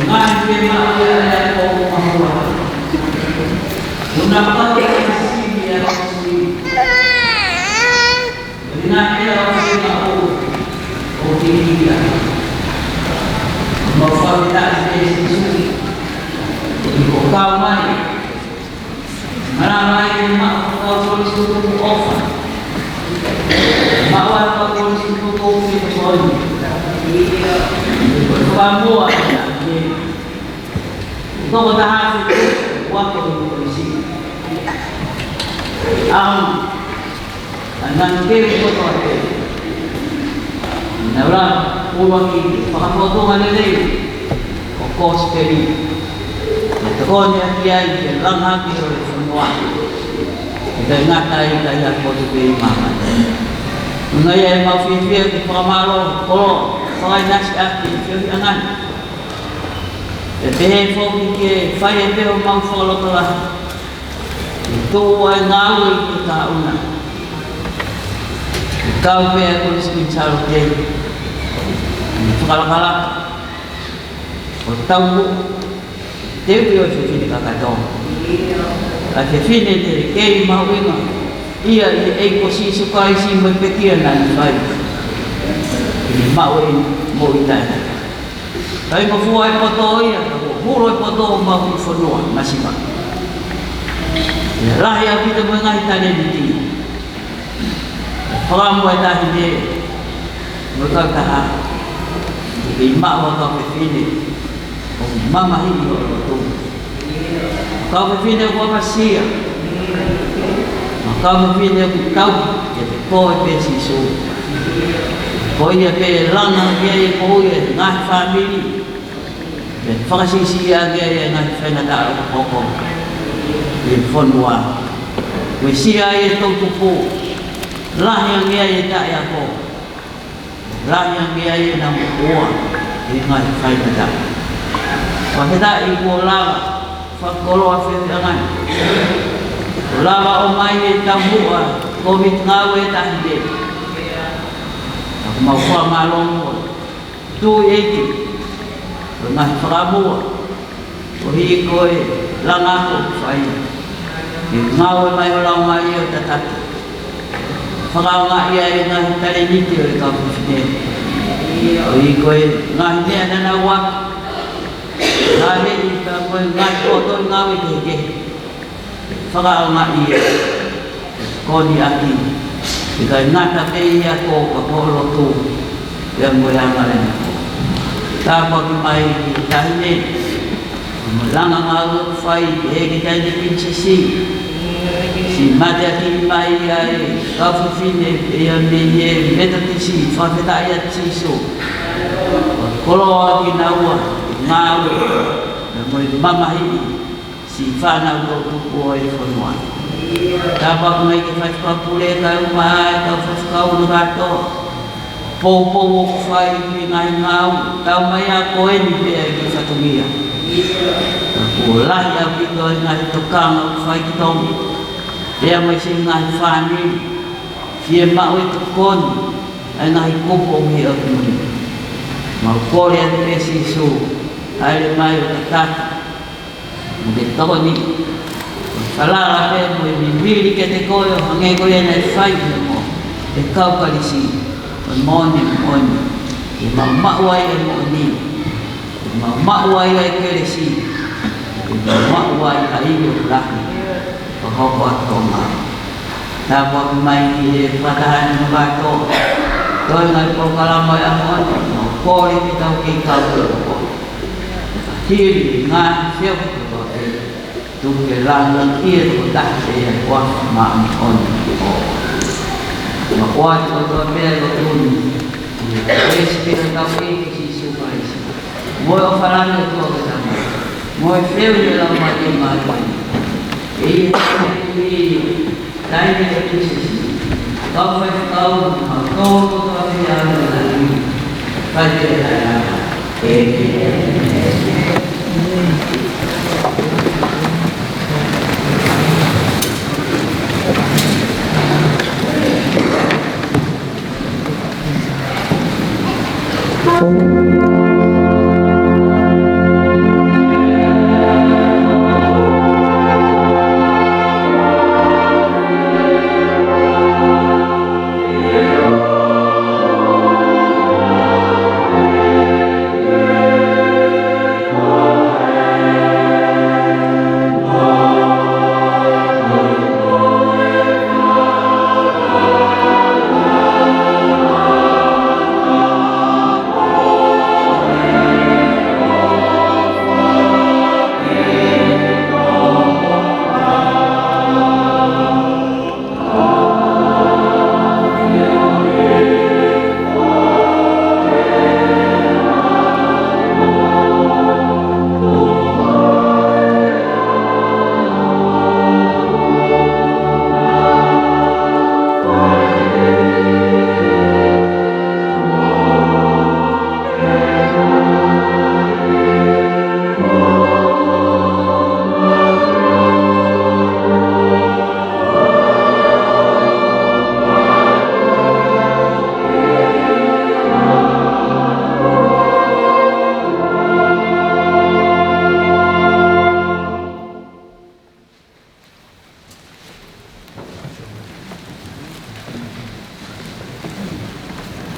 Ngaahi ke maʻu ia ʻa e ʻOtua. Una pau ia sivi ia o sui. Ina ia o sui maʻu o ki ia. Mau fakafetaʻi ki he Sīsū. ʻI ko kau mai. Mana mai ke maʻu ko Kolisi Tutuku ʻofa. Maʻu ai ko Kolisi Tutuku ki he koni. Ko e fakamua ia ke toko taha ʻi he ʻaho ko e Kolisi. ʻAho ʻa e ngaahi keu kotoa pē. Naʻa ʻuluaki fakafofonga lelei ʻo e Kosipeli. Ke tokoni ʻaki ai ke langa ʻaki ʻo e fonua. Ke taʻengata ai ka ʻi ha potu pē ʻi māmani. Ngaahi ʻemau fiefia ke fakamālō kolo, fakaʻinasi ʻaki e feohiʻanga ni. ʻE pehē foki ke fai e pē homau fakalotolahi. ʻE tuʻu ai ngāue ki he kahaʻu na. ʻE kau pē ʻa e Kolisi Kuini Sālote ʻi he fakalakalaka ʻo e taupotu, teuʻi ʻo e fefine kakato. ʻA e fefine te ne kei mahuʻinga ia ʻi he ʻEiki ko Sīsū Kalaisi mo e pekia naʻa ne fai. Ke ne maʻu e moʻui taʻengata. Kae ngofua e poto ia, ka kuo hulu e poto ʻo mau ki fonua masiva. ʻE lahi ʻaupito mo e ngaahi talēniti. Fakaʻamu e taʻahine mo e kautaha ke kei maʻu ha kau fefine ʻoku mamahiʻi ʻo e lotu. Kau fefine ʻoku ʻapasia. Mo e kau fefine ʻoku tau ke te koe pē Sīsū. Ko ia pē langa ki ai e moʻui e ngaahi fāmili. Pea fakasiʻisiʻi ange ai e ngaahi faingataʻa ʻoku hoko ʻi he fonua. Uesia ai e toʻutupu. Lahi ange ai e taʻeako. Lahi ange ai e nau ua e ngaahi faingataʻa. Fakafetaʻi kuo lava fakakoloa feohiʻanga ni. Kuo lava ʻo ʻomai e taumuʻa Kōviti ngāue e taʻahine. Ka ʻoku mau fakamālō muʻa. Tuʻi ʻEiki, ko e ngaahi fakamua, koeʻuhi ko e langa kuo fai. Ke ngāue mai ho Laumālie ʻo tataki. Fakaʻaongaʻi ai e ngaahi talēniti ʻo e kau fefine. ʻOi ko e ngaahi meʻa naʻa nau ako. Ngaahi meʻa pea mo e ngaahi poto ʻi he ngāue kehekehe. Fakaʻaongaʻi ia. Ko eni ʻaki. ʻIkai ngata pē ia ko ka ko e lotu. Pea mo e angahala ko. Tāpuaki mai ki he taʻahine. Mo e langa ngāue ʻoku fai, ʻe he taʻahine Pilinisesi. Siʻi mateakiʻi mai ai, kau fafine, ʻe ia mei he Metotisi, fakafetaʻi atu Sīsū. Koloa kinaua, ngāue, mo e mamahiʻi, siʻi fānau toʻutupu ʻo e fonua. Tāpuaki mai ki he faifekau pule, kae ʻumaʻā e kau faifekau ʻo e lotu. Poupou ʻoku fai ki he ngaahi ngāue, tau mai ʻa ko eni pē ʻa e kiʻi fatongia. Ka kuo lahi ʻaupito ʻa e ngaahi tokanga ʻoku fai ki Tonga. Pea mo e siʻi ngaahi fāmili, fiemaʻu e tokoni ʻa e ngaahi kupu ʻo e ʻOtu Moʻui. Mau kole atu pē Sīsū, ʻalu mai ʻo tataki mo ke tokoni. Falala pē mo e vivili kiate koe ʻo hangē ko ia naʻe fai ʻe he kau Kalisi. Ko e moʻoni, moʻoni. ʻE mau maʻu ai e moʻoni. ʻE mau maʻu ai e kelesi. ʻE mau maʻu ai ʻa e ivi ʻoku lahi. Ko hoko atu Tonga. Tāpuaki mai ki he fakataha ni mo kātoa. Ko e ngaahi polokalama ʻo e ʻaho ni, mau kole ke tau kei kau ki he ʻOtua. Hili ngaahi feohi kotoa pē, tuku ke lāngilangiʻia tokotaha ʻe he huafa māʻoniʻoni ʻo e ʻOtua. Mau ʻoatu kotoa pē ʻa e lotu ni, ʻi he huafa ʻo hotau ʻEiki ko Sīsū Kalaisi. Mo e ʻofa lahi ʻa e ʻOtua ko e Tamai, mo e feohi ʻa e Laumālie Māʻoniʻoni, ke ʻi he taimi ni, taimi ni, kau faifekau, kau kotoa pē ʻa e ʻOtua. Fai pē ʻa e ʻofa.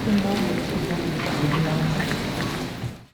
ʻĒmeni.